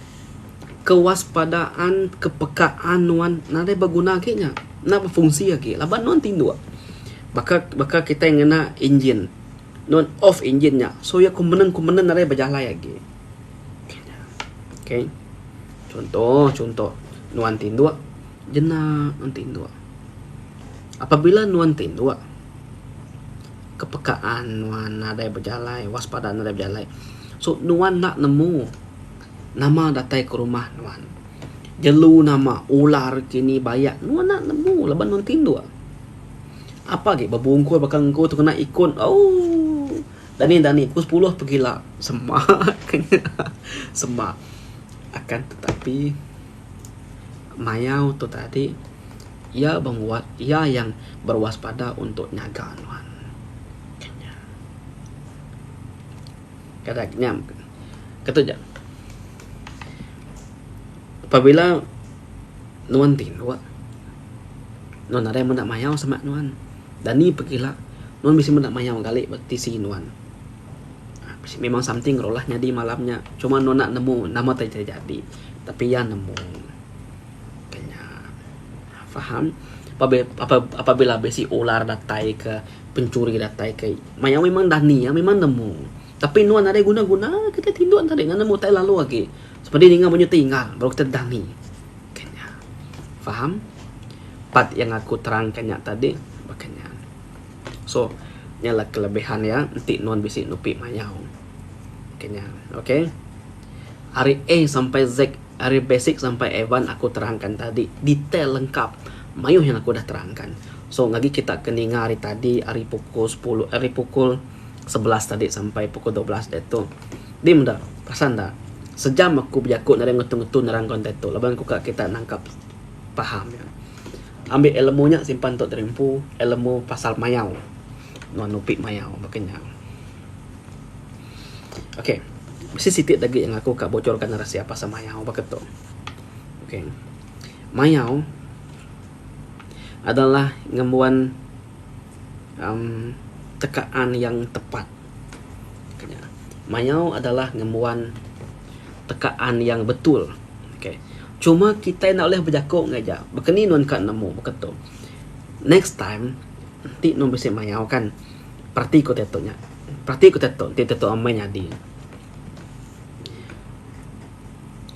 Speaker 1: Kewaspadaan, kepekaan nuan nadai beguna agi nya. Enda befungsi agi laban nuan tinduk. Baka baka kitai ngena enjin. Nuan off enjin nya so iya komponen komponen nadai bejalai agi. Okay. Chunto chunto nuan tinduk jenak nuan tinduk. Apabila nuan tinduk kepekaan nuan nadai bejalai waspada nadai bejalai so nuan enda nemu. Nama datai ke rumah nuan. Jelu nama ular kini bayak nuan enda nemu laban nuan tinduk. Apa agi bebungkur baka engku tu kena ikun ooh dani dani pukul sepuluh pegila sema sema akan tetapi mayau tu tadi iya membuat iya yang berwaspada untuk nyaga nuan. Kada nya ketu ja. Pabila nuan tinduk nuan nadai meda mayau sema nuan. Dani pegila nuan bisi meda mayau gali ba tisi nuan. Memang something rolah nyadi malam nya cuma nuan enda nemu nama tai terjadi tapi iya nemu. Nya faham apabila bisi ular datai ke pencuri datai ke mayau memang dani memang nemu tapi nuan nadai guna guna kitai tinduk tadi ngan nemu utai lalu agi semadi ninga munyi tinggal baru kitai dani ke nya faham part yang aku terangkan nya tadi baka nya so nya lah kelebihan iya enti nuan bisi nupi mayau ke nya okay ari A sampai Z ari basic sampai advance aku terangkan tadi detail lengkap mayuh yang aku dah terangkan. So ngagi kita ke ninga ari tadi ari pukul sepuluh ari pukul 11 tadi sampai pukul 12 diatu. Di meda perasan da sejam aku bejaku nadai ngetu-ngetu nerang konten tu laban ku ka kita nangkap faham iya. Ambi ilmu nya simpan tok diri empu ilmu pasal mayau nuan nupi mayau baka nya. Okay bisi siti da agi yang aku ka bocorkan rahsia pasal mayau baka tu. Okay mayau adalah ngembuan uhh tekaan yang tepat. Mayau adalah ngembuan tekaan yang betul. Okay. Cuma kitai enda ulih bejaku enggau aja. Baka ni nuan ka nemu baka tu. Next time enti nuan bisi mayau kan. Perati ku utai tu nya. Perati ku utai tu enti utai tu amai nyadi.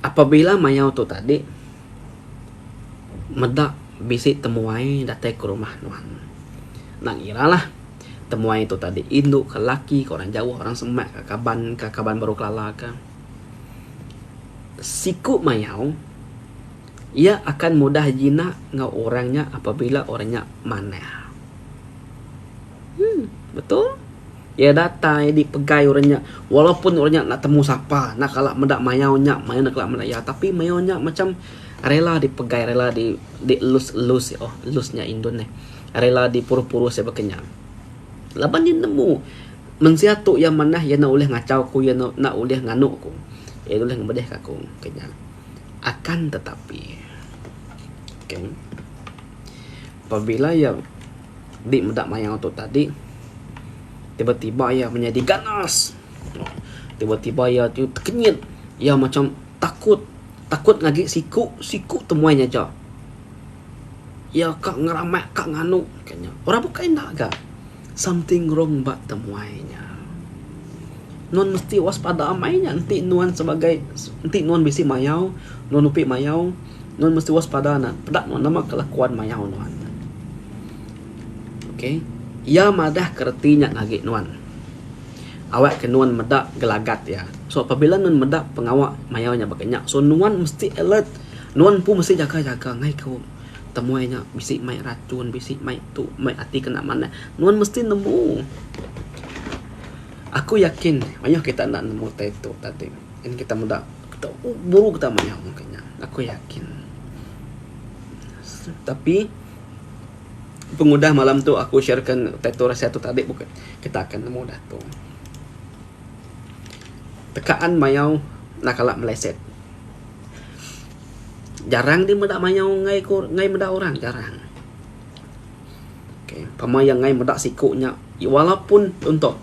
Speaker 1: Apabila mayau tu tadi meda bisi temuai datai ke rumah nuan. Enda ngira lah temuai tu tadi indu ke laki ke orang jauh orang semak ka kaban ka kaban baru kelala ka. Siku mayau iya akan mudah jinak enggau orang nya apabila orang nya manah. Hmm betul. Iya datai dipegai orang nya walaupun orang nya enda temu sapa enda kala meda mayau nya mayau enda kala meda iya tapi mayau nya macam rela dipegai rela di elus elus oh elus nya indun neh rela dipurus purus iya baka nya. Laban iya nemu mensia tu iya manah iya enda ulih ngachau ku iya enda ulih nganu ku iya ulih ngemedih ka aku ke nya. Akan tetapi okay pabila iya. Di meda mayau tu tadi tiba-tiba iya menyadi ganas. Tiba-tiba iya tu tekenyit. Iya macam takut. Takut ngagi siku siku temuai nya aja. Iya ka ngeramak ka nganu ka nya. Orang bukai enda ga. Something wrong ba temuai nya. Nuan mesti waspada amai nya enti nuan sebagai enti nuan bisi mayau nuan nupi mayau. Nuan mesti waspada ne peda nuan nama kelakuan mayau nuan. Okay iya madah ke reti nya ngagi nuan. Awak ke nuan meda gelagat iya. So pabila nuan meda pengawa mayau nya baka nya so nuan mesti alert. Nuan empu mesti jaga jaga ngai ku temuai nya bisi mai racun bisi mai tu mai ati kena manah. Nuan mesti nemu. Aku yakin mayuh kita enda nemu utai tu tadi. En kita meda buru kita mayuh mung ke nya. Aku yakin. Tapi pengudah malam tu aku sharekan utai tu rahsia tu tadi bukan kita akan nemu dah tu. Tekaan mayau enda kala meleset. Jarang deh meda mayau enggai ku enggai meda orang jarang. Okay pama iya enggai meda siku nya walaupun contoh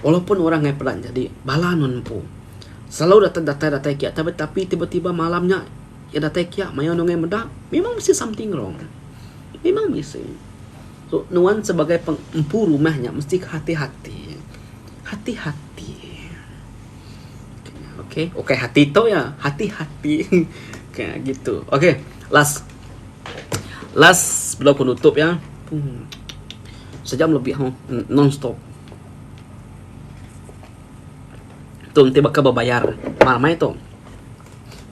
Speaker 1: walaupun orang enggai peda jadi bala nuan empu. Selalu datai datai datai kiya tapi tapi tiba tiba malam nya iya datai kiya mayuh nungai meda memang bisi something wrong. Memang bisi. So nuan sebagai peng empu rumah nya mesti hati hati. Hati hati. Okay ukai hati tu iya hati hati okay gitu. Okay last last sebelum ku nutup iya sejam lebih huh non stop. Tu enti baka bebayar mahal amai tu.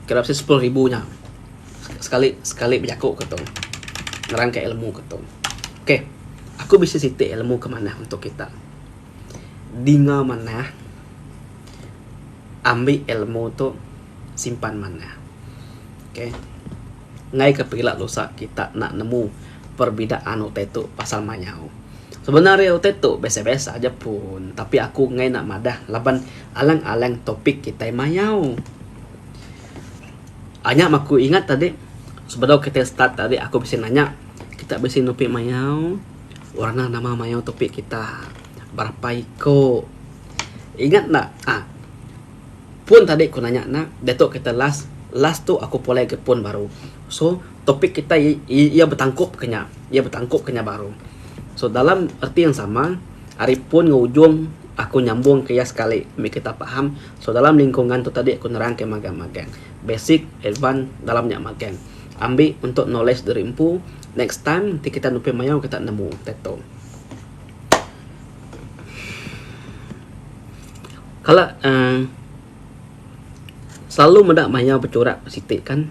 Speaker 1: Kira bisi 10,000 nya. Sekali sekali bejaku ke tu. Nerangka ilmu ke tu. Okey. Aku bisi siti ilmu ke manah untuk kita. Dinga manah ambi ilmu tu simpan manah. Okey. Enggai ke pila lusa kita enda nemu perbidaan utai tu pasal mayau. Sebenar iya utai tu biasa-biasa aja pun tapi aku enggai enda madah laban alang-alang topik kitai mayau. Anya meh aku ingat tadi sebedau kitai start tadi aku bisi nanya kita bisi nupi mayau warna nama mayau topik kita berapa iko. Ingat enda aaa pun tadi ku nanya ne diatu kita last last tu aku pulai ke pun baru. So topik kitai iya betangkup ke nya iya betangkup ke nya baru. So dalam erti yang sama ari pun enggau ujung aku nyambung ke iya sekali mih kita faham. So dalam lingkungan tu tadi aku nerang ke magang-magang basic, advance dalam nya magang. Ambi untuk knowledge diri empu next time ti kita nupi mayuh kita nemu utai tu. Kala uhh selalu meda mayuh bechurak siti kan.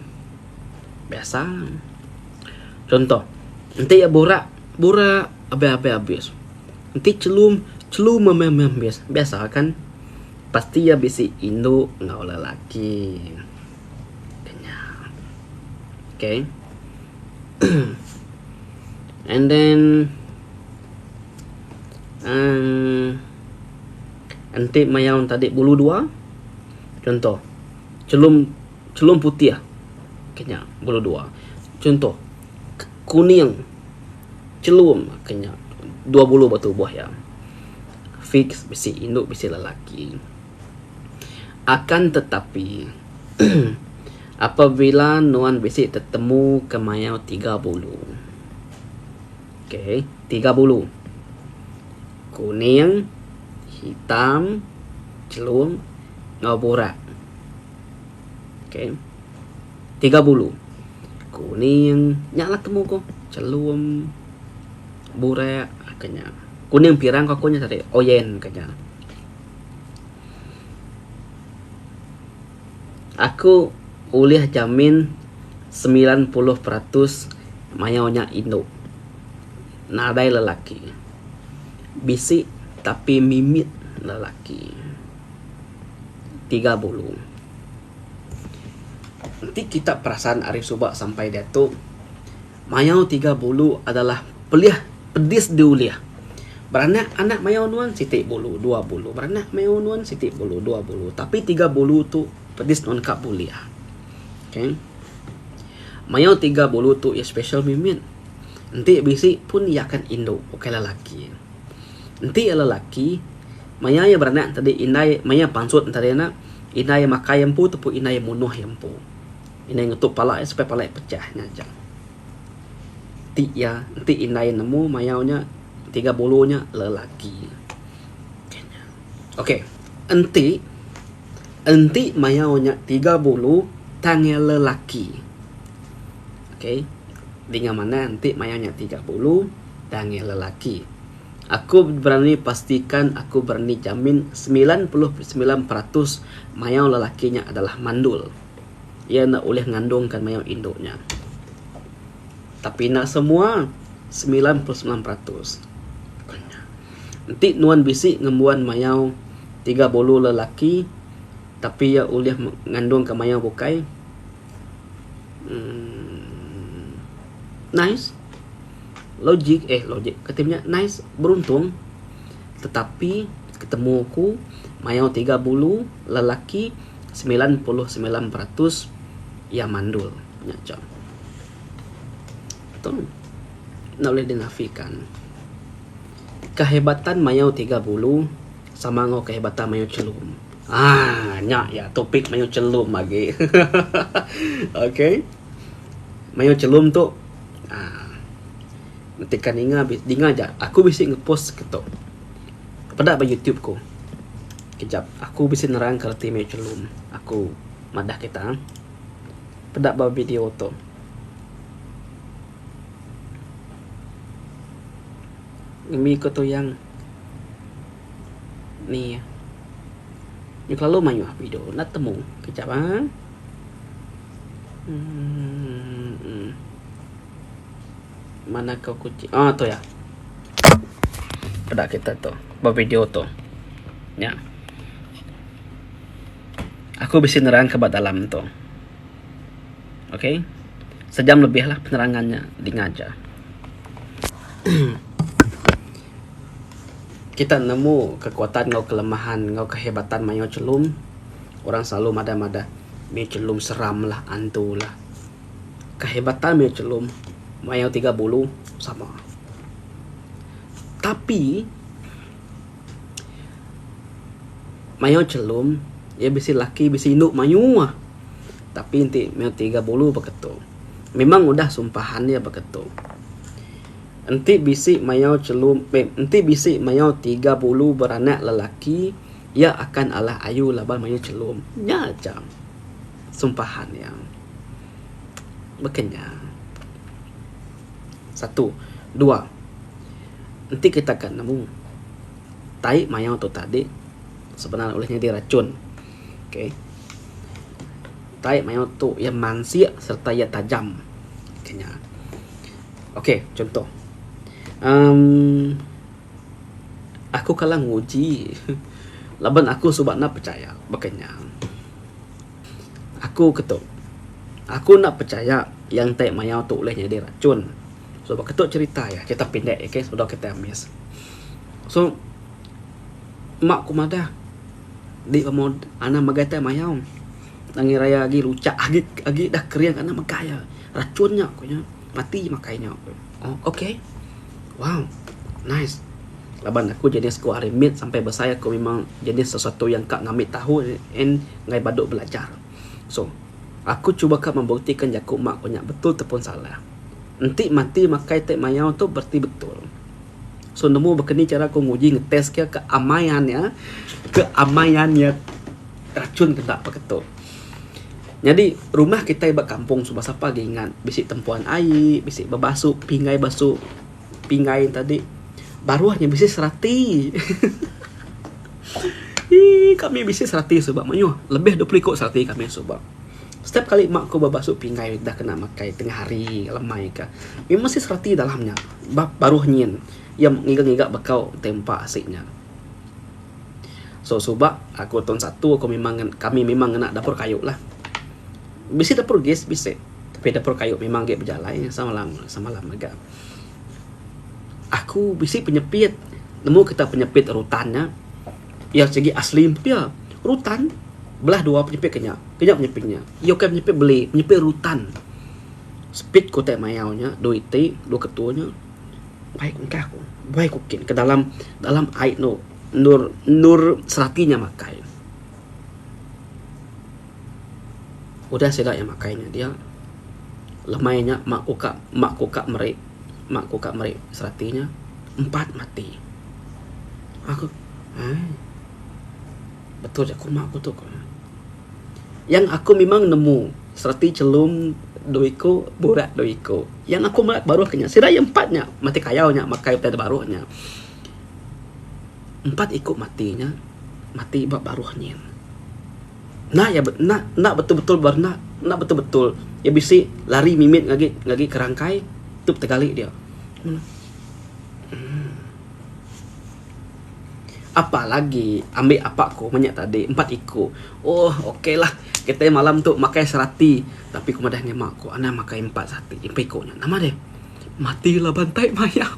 Speaker 1: Biasa. Contoh, enti iya burak, burak abis abis abis. Enti chelum, chelum meh meh abis. Biasa kan. Pasti iya bisi indu enggau lelaki. Nya. Okay. And then uhh enti mayau tadi bulu dua, contoh chelum Chelum putih ke nya bulu dua. Chunto, kuning, chelum ke nya dua bulu ba tubuh iya. Fix bisi indu bisi lelaki. Akan tetapi apabila nuan bisi tetemu ke mayau tiga bulu. Okay, tiga bulu. Kuning, hitam, chelum enggau burak. Okay. Tiga bulu. Kuning, nya lah temu ku. Chelum, burak ke nya. Kuning pirang ku aku nya tadi, oyen ke nya. Aku ulih jamin 90% mayau nya indu. Nadai lelaki. Bisi tapi mimit lelaki. Tiga bulu. Enti kita perasan ari suba sampai diatu, mayau tiga bulu adalah pelih pedis diulih. Beranak anak mayau nuan siti bulu, dua bulu. Beranak mayau nuan siti bulu, dua bulu. Tapi tiga bulu tu pedis nuan ka bulih. Okay. Mayau tiga bulu tu iya special mimit. Enti bisi pun iya akan indu ukai lelaki. Enti iya lelaki, maya iya beranak tadi indai maya pansut tadi nya indai iya makai iya empu ataupun indai iya munuh iya empu. Indai ngetup pala iya sampai pala iya pecah nya aja. Enti iya enti indai nemu mayau nya tiga bulu nya lelaki. Okey enti enti mayau nya tiga bulu tang iya lelaki. Okey dinga manah enti mayau nya tiga bulu tang iya lelaki. Aku berani pastikan aku berani jamin 99% mayau lelaki nya adalah mandul. Iya enda ulih ngandungka mayau indu nya. Tapi enda semua 99%. Enti nuan bisi ngembuan mayau tiga bulu lelaki tapi iya ulih ngandungka mayau bukai uhh nice logik eh logik kati nya nice beruntung tetapi ketemu ku mayau tiga bulu lelaki 99% iya mandul nya aja. Tu enda ulih dinafikan. Kehebatan mayau tiga bulu sama enggau kehebatan mayau chelum. Aaa nya iya topik mayau chelum agi. Okay. Mayau chelum tu aaa enti ka ninga dinga aja aku bisi ngepost ke tu. Peda ba youtube ku. Kejap aku bisi nerang ke reti mayau chelum aku madah kita. Peda ba video tu. Ngembi ko tuyang ni nyau kelalu mayuh video enda temu kejap aaa uhh mana ko kuching oh tu iya peda kita tu ba video tu nya aku bisi nerang ka ba dalam tu. Ok. Sejam lebih lah penerangan nya dinga aja. Kita nemu kekuatan enggau kelemahan enggau kehebatan mayuh chelum. Orang selalu madah madah mih chelum seram lah antu lah. Kehebatan mih chelum mayuh tiga bulu sama. Tapi Mayuh chelum iya bisi laki bisi indu mayuh tapi enti meh tiga bulu baka tu memang udah sumpahan iya baka tu. Enti bisi mayuh chelum eh enti bisi mayuh tiga bulu beranak lelaki iya akan alah ayu laban mayuh chelum. Nya aja sumpahan iya. Baka nya. Satu. Dua. Enti kita ka nemu tai mayau tu tadi sebenar ulih nyadi rachun. Okay. Tai mayau tu iya mansik sereta iya tajam. Okay nya. Okay chunto uhh aku kala nguji laban aku suba enda pechaya baka nya. Aku ke tu. Aku enda pechaya yang tai mayau tu ulih nyadi rachun. So baka tu cherita iya, cherita pendek okay sebedau kitai ambis. So mak ku madah di pemu anang megai tai mayau angi raya agi luchak agi agi dah kering anang megai iya rachun nya ku iya mati makai nya. Oh okay wow nice laban aku jenis ku ari mit sampai besai aku memang jenis sesuatu yang ka ngambi tahu and enggai badu belajar. So aku cuba ka membuktikan jaku mak ku nya betul ataupun salah. Enti mati makai tai mayau tu bereti betul. So nemu baka ni chara aku nguji ngetest ke keamaian iya, keamaian iya rachun ke enda baka tu. Nyadi rumah kitai ba kampung suba sapa agi ingat bisi tempuan ai, bisi bebasu pinggai basu pinggai tadi baruh nya bisi serati. Eii kami bisi serati suba mayuh lebih 20 iku serati kami suba. Setiap kali mak ku bebasu pinggai dah kena makai tengah hari lemai ka memang mesti serati dalam nya ba baruh nyin iya ngiga ngiga bekau tempa asi nya. So suba aku taun satu aku memang kami memang ngena dapur kayu lah. Bisi dapur gas bisi tapi dapur kayu memang agi bejalai semalam semalam mega. Aku bisi penyepit nemu kita penyepit rutan nya iya sigi asli pia rutan. Belah dua penyepit ke nya. Ke nya penyepit nya. Iya ukai penyepit beli, penyepit rutan. Sepit ku utai mayau nya, dua iti, dua ketu nya. Bai ku engkah ku. Bai ku kin ke dalam dalam ai enu endur endur serati nya makai. Udah sida iya makai nya dia, lemai nya mak ku ka mak ku ka meri mak ku ka meri serati nya empat mati. Aku aii. Betul jaku mak aku tu ko. Yang aku memang nemu sereti chelum dua iku burak dua iku. Yang aku meda baruh ke nya sida iya empat nya mati kayau nya makai utai da baruh nya. Empat iku mati nya mati ba baruh nyin. Enda iya enda enda betul betul ba enda enda betul betul iya bisi lari mimit ngagi ngagi kerangkai tu tegali dia. Uhh. Apa lagi ambi apa ku menya tadi empat iku. Oh ok lah kitai malam tu makai serati tapi ku madah nyema ku anang makai empat sati empat iku nya. Nama deh mati laban tai mayau.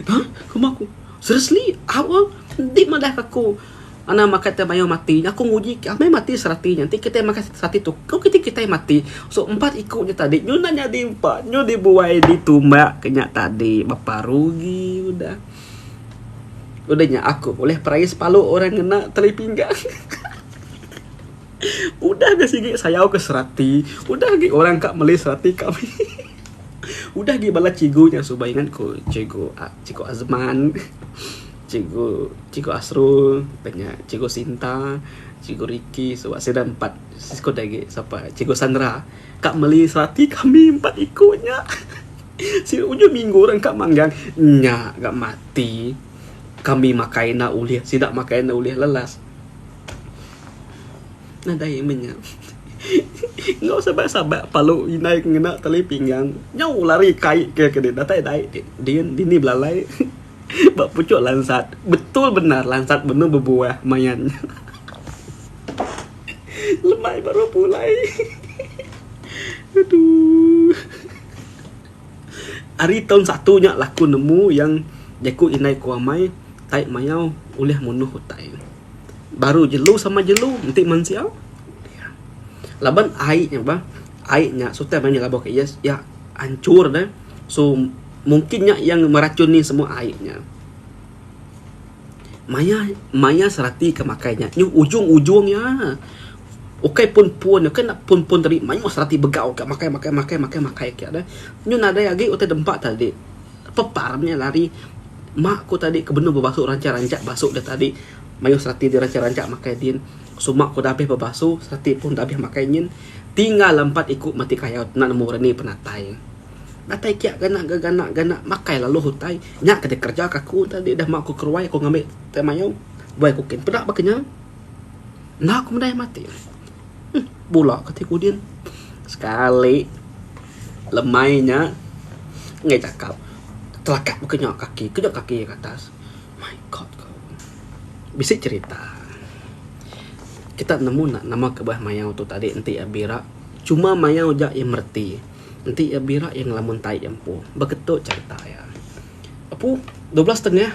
Speaker 1: Huh ku ma ku seriously au enti madah ka aku anang makai tai mayau mati aku nguji amai mati serati nya enti kitai makai serati tu ku kiti kitai mati. So empat iku nya tadi nyu enda nyadi empa nyu dibuai ditumbak ke nya tadi bapa rugi udah. Udah nya aku bulih perais palu orang ngena tali pinggang. Udah ga sigi sayau ke serati, udah agi orang ka meli serati kami. Udah agi bala cikgu nya suba ingat ku cikgu cikgu Azman, cikgu cikgu Asrul, udah nya cikgu Sinta, cikgu Ricky suba sida empat siku da agi sapa cikgu Sandra ka meli serati kami empat iku nya. Si ujung minggu orang ka manggang nya ga mati. Kami makai enda ulih, sida makai enda ulih lelas. Nadai meh nya. Enggau sabak-sabak palu indai ke ngena tali pinggang nyau lari kai ke ke datai dai din dini belalai ba puchuk lansat. Betul bendar lansat benung bebuah maya nya. Lemai baru pulai. Aduh. Ari taun satu nya laku nemu yang jaku indai ku amai tai mayau ulih munuh utai. Baru jelu sama jelu enti mensia laban ai nya bah ai nya sutai mayuh nyelabau ke iya iya hancur deh so mungkin nya yang meracuni semua ai nya. Maya maya serati ke makai nya nyu ujung ujung iya ukai pun pun ukai enda pun pun tadi mayuh serati begau ka makai makai makai makai makai ka deh nyu nadai agi utai dempa tadi pepar nya lari mak ku tadi ke benung bebasu rancak rancak basu da tadi mayuh serati dirancak rancak makai din suma ku dah abih bebasu serati pun dah abih makai nyin tinggal empat iku mati kayau enda nemu reni penatai. Datai kiak gana ga gana gana makai lalu utai nya ke dikereja ka aku tadi dah mau ku keruai aku ngambi tai mayuh buai ku kin peda baka nya enda ku meda iya mati uhh bula ka ti kudin sekali lemai nya enggai chakap telakap baka nya kaki ke nya kaki ke atas my god bisi cherita kita nemu enda nama kebuah mayau tu tadi enti iya bira cuma mayau ja iya mereti. Enti iya bira iya ngelamun tai iya empu. Beketu cherita iya. Apu 12 setengah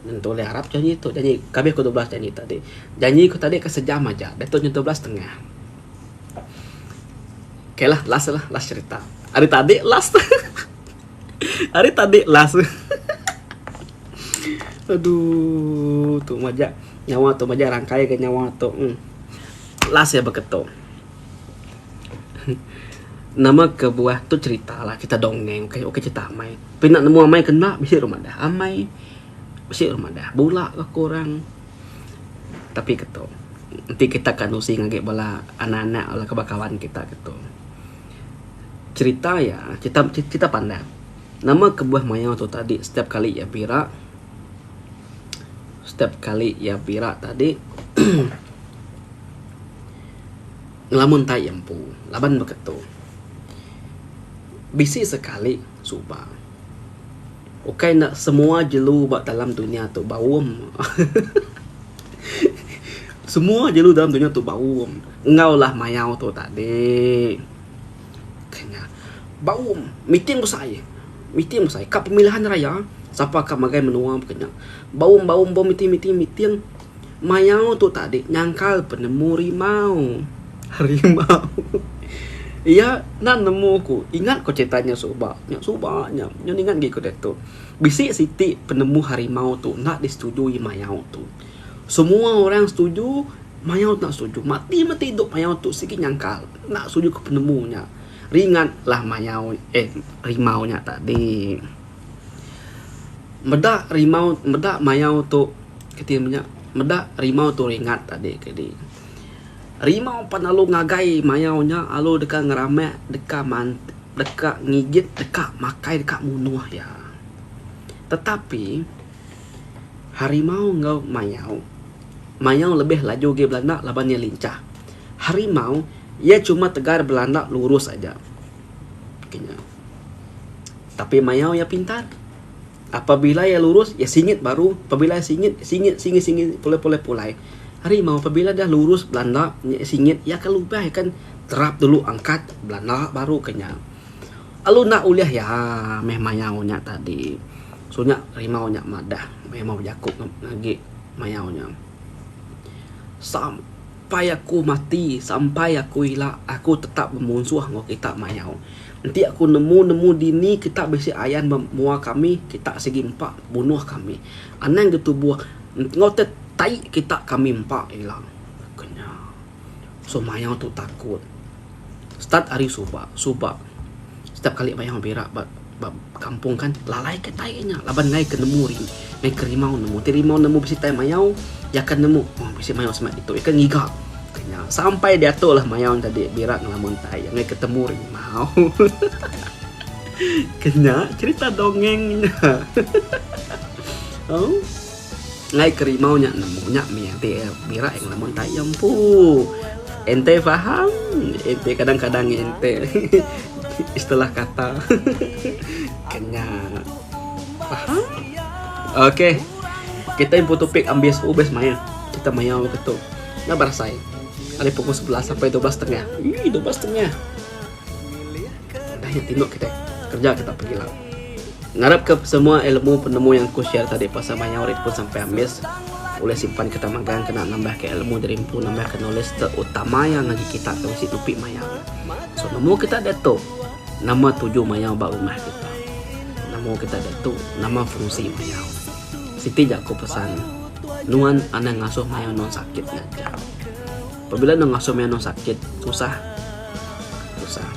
Speaker 1: nentu ulih arap janji tu janji kabih ku 12 janji tadi. Janji ku tadi ka sejam aja diatu nyentuh 12 setengah. Okay lah last lah last cherita. Ari tadi last ari tadi last aduh tu majak nyawa tu majak rangkai ga nyawa tu. Last iya beketu. Nama kebuah tu cerita lah cerita dongeng ukai ukai cerita amai. Tapi enda nemu amai ke enda bisi orang madah amai bisi orang madah bula ka ku orang. Tapi ke tu enti kita ka nusi ngagai bala anak-anak bala kaban kawan kita ke tu. Cerita iya cerita cerita pandak nama kebuah mayau tu tadi setiap kali iya bira setiap kali iya bira tadi Ngelamun tai iya empu laban beketu. Bisi sekali suba ukai enda semua jelu ba dalam dunya tu baum. Semua jelu dalam dunya tu baum enggau lah mayau tu tadi. Kenya baum meeting besai meeting besai ka pemilihan raya sapa ka megai menua pekenya. Baum baum baum meeting meeting meeting. Mayau tu tadi nyangkal penemu rimau. Rimau. Iya enda nemu ku. Ingat ku cerita nya suba. Nya suba nya. Nyu ningat agi ku diatu. Bisi siti penemu harimau tu enda disetujui mayau tu. Semua orang setuju, mayau tu enda setuju. Mati mati idup mayau tu sigi nyangkal. Enda setuju ke penemu nya. Ringat lah mayau eh rimau nya tadi. Meda rimau meda mayau tu keti menya meda rimau tu ringat tadi kadi. Rimau pan lalu ngagai mayau nya lalu deka ngeramak deka man deka ngigit deka makai deka munuh iya. Tetapi harimau enggau mayau, mayau lebih laju agi belanda laban iya lincah. Harimau iya cuma tegar belanda lurus aja. Kinya. Tapi mayau iya pintar. Apabila iya lurus, iya singit baru. Apabila iya singit, singit, singit, singit, pulai pulai pulai. Harimau apabila dah lurus belanda, nya singit, iya akan lubah iya akan terap dulu angkat belanda baru ke nya. Lalu enda ulih iya meh mayau nya tadi. So nya rimau nya madah, rimau bejaku agi mayau nya. Sam. Sampai aku mati, sampai aku ila, aku tetap bemunsuh enggau kita mayau. Enti aku nemu nemu dini kita bisi ayan ba mua kami, kita sigi empa bunuh kami. Anang ga tubuh enggau te tai kita kami empa ila. Ku nya. So mayau tu takut. Start ari suba, suba setiap kali mayau bira ba ba kampung kan lalai ke tai nya laban ngai ke nemu ri ngai ke rimau nemu ti rimau nemu bisi tai mayau iya akan nemu oh bisi mayau semak ditu iya akan ngiga ke nya sampai diatu lah mayau nya tadi bira ngelamun tai ngai ke temu rimau ke nya cerita dongeng nya oh ngai ke rimau nya nemu nya mih ti bira ngelamun tai iya empu ente faham ente kadang kadang ente. Istilah kata kenya. Faham? Okey. Kita empu topik ambis ubis maya. Kita maya ke tu. Enda berasai. Ari pukul 11 sampai 12.30. Ih, 12.30. Dah nya tinduk kita. Kerja kita pagila. Ngarap ke semua ilmu penemu yang aku share tadi pasal mayau ri pun sampai ambis. Ulih simpan kita magang kena nambah ke ilmu diri empu nambah ke knowledge terutama yang ngagai kita ke bisi nupi mayau. So nemu kita diatu nama tuju mayau ba rumah kita. Nemu kita diatu nama fungsi mayau. Siti jaku pesan nuan anang ngasuh mayau nuan sakit ngaja. Pabila nuan ngasuh mayau nuan sakit tusah tusah.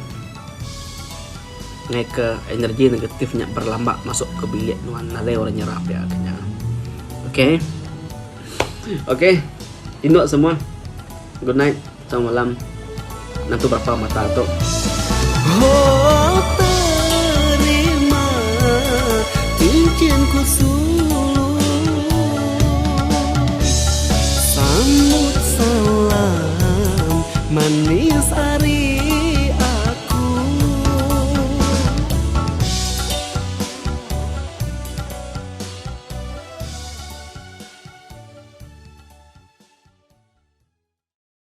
Speaker 1: Ngai ke energi negatif nya berlambak masuk ke bilik nuan nadai orang nyerap iya ke nya. Okay. Okay. Tinduk semua. Good night. Selamat malam. Nentu berapa mata tu.
Speaker 2: Oh terima cincin ku sulu Sambut salam manis ari.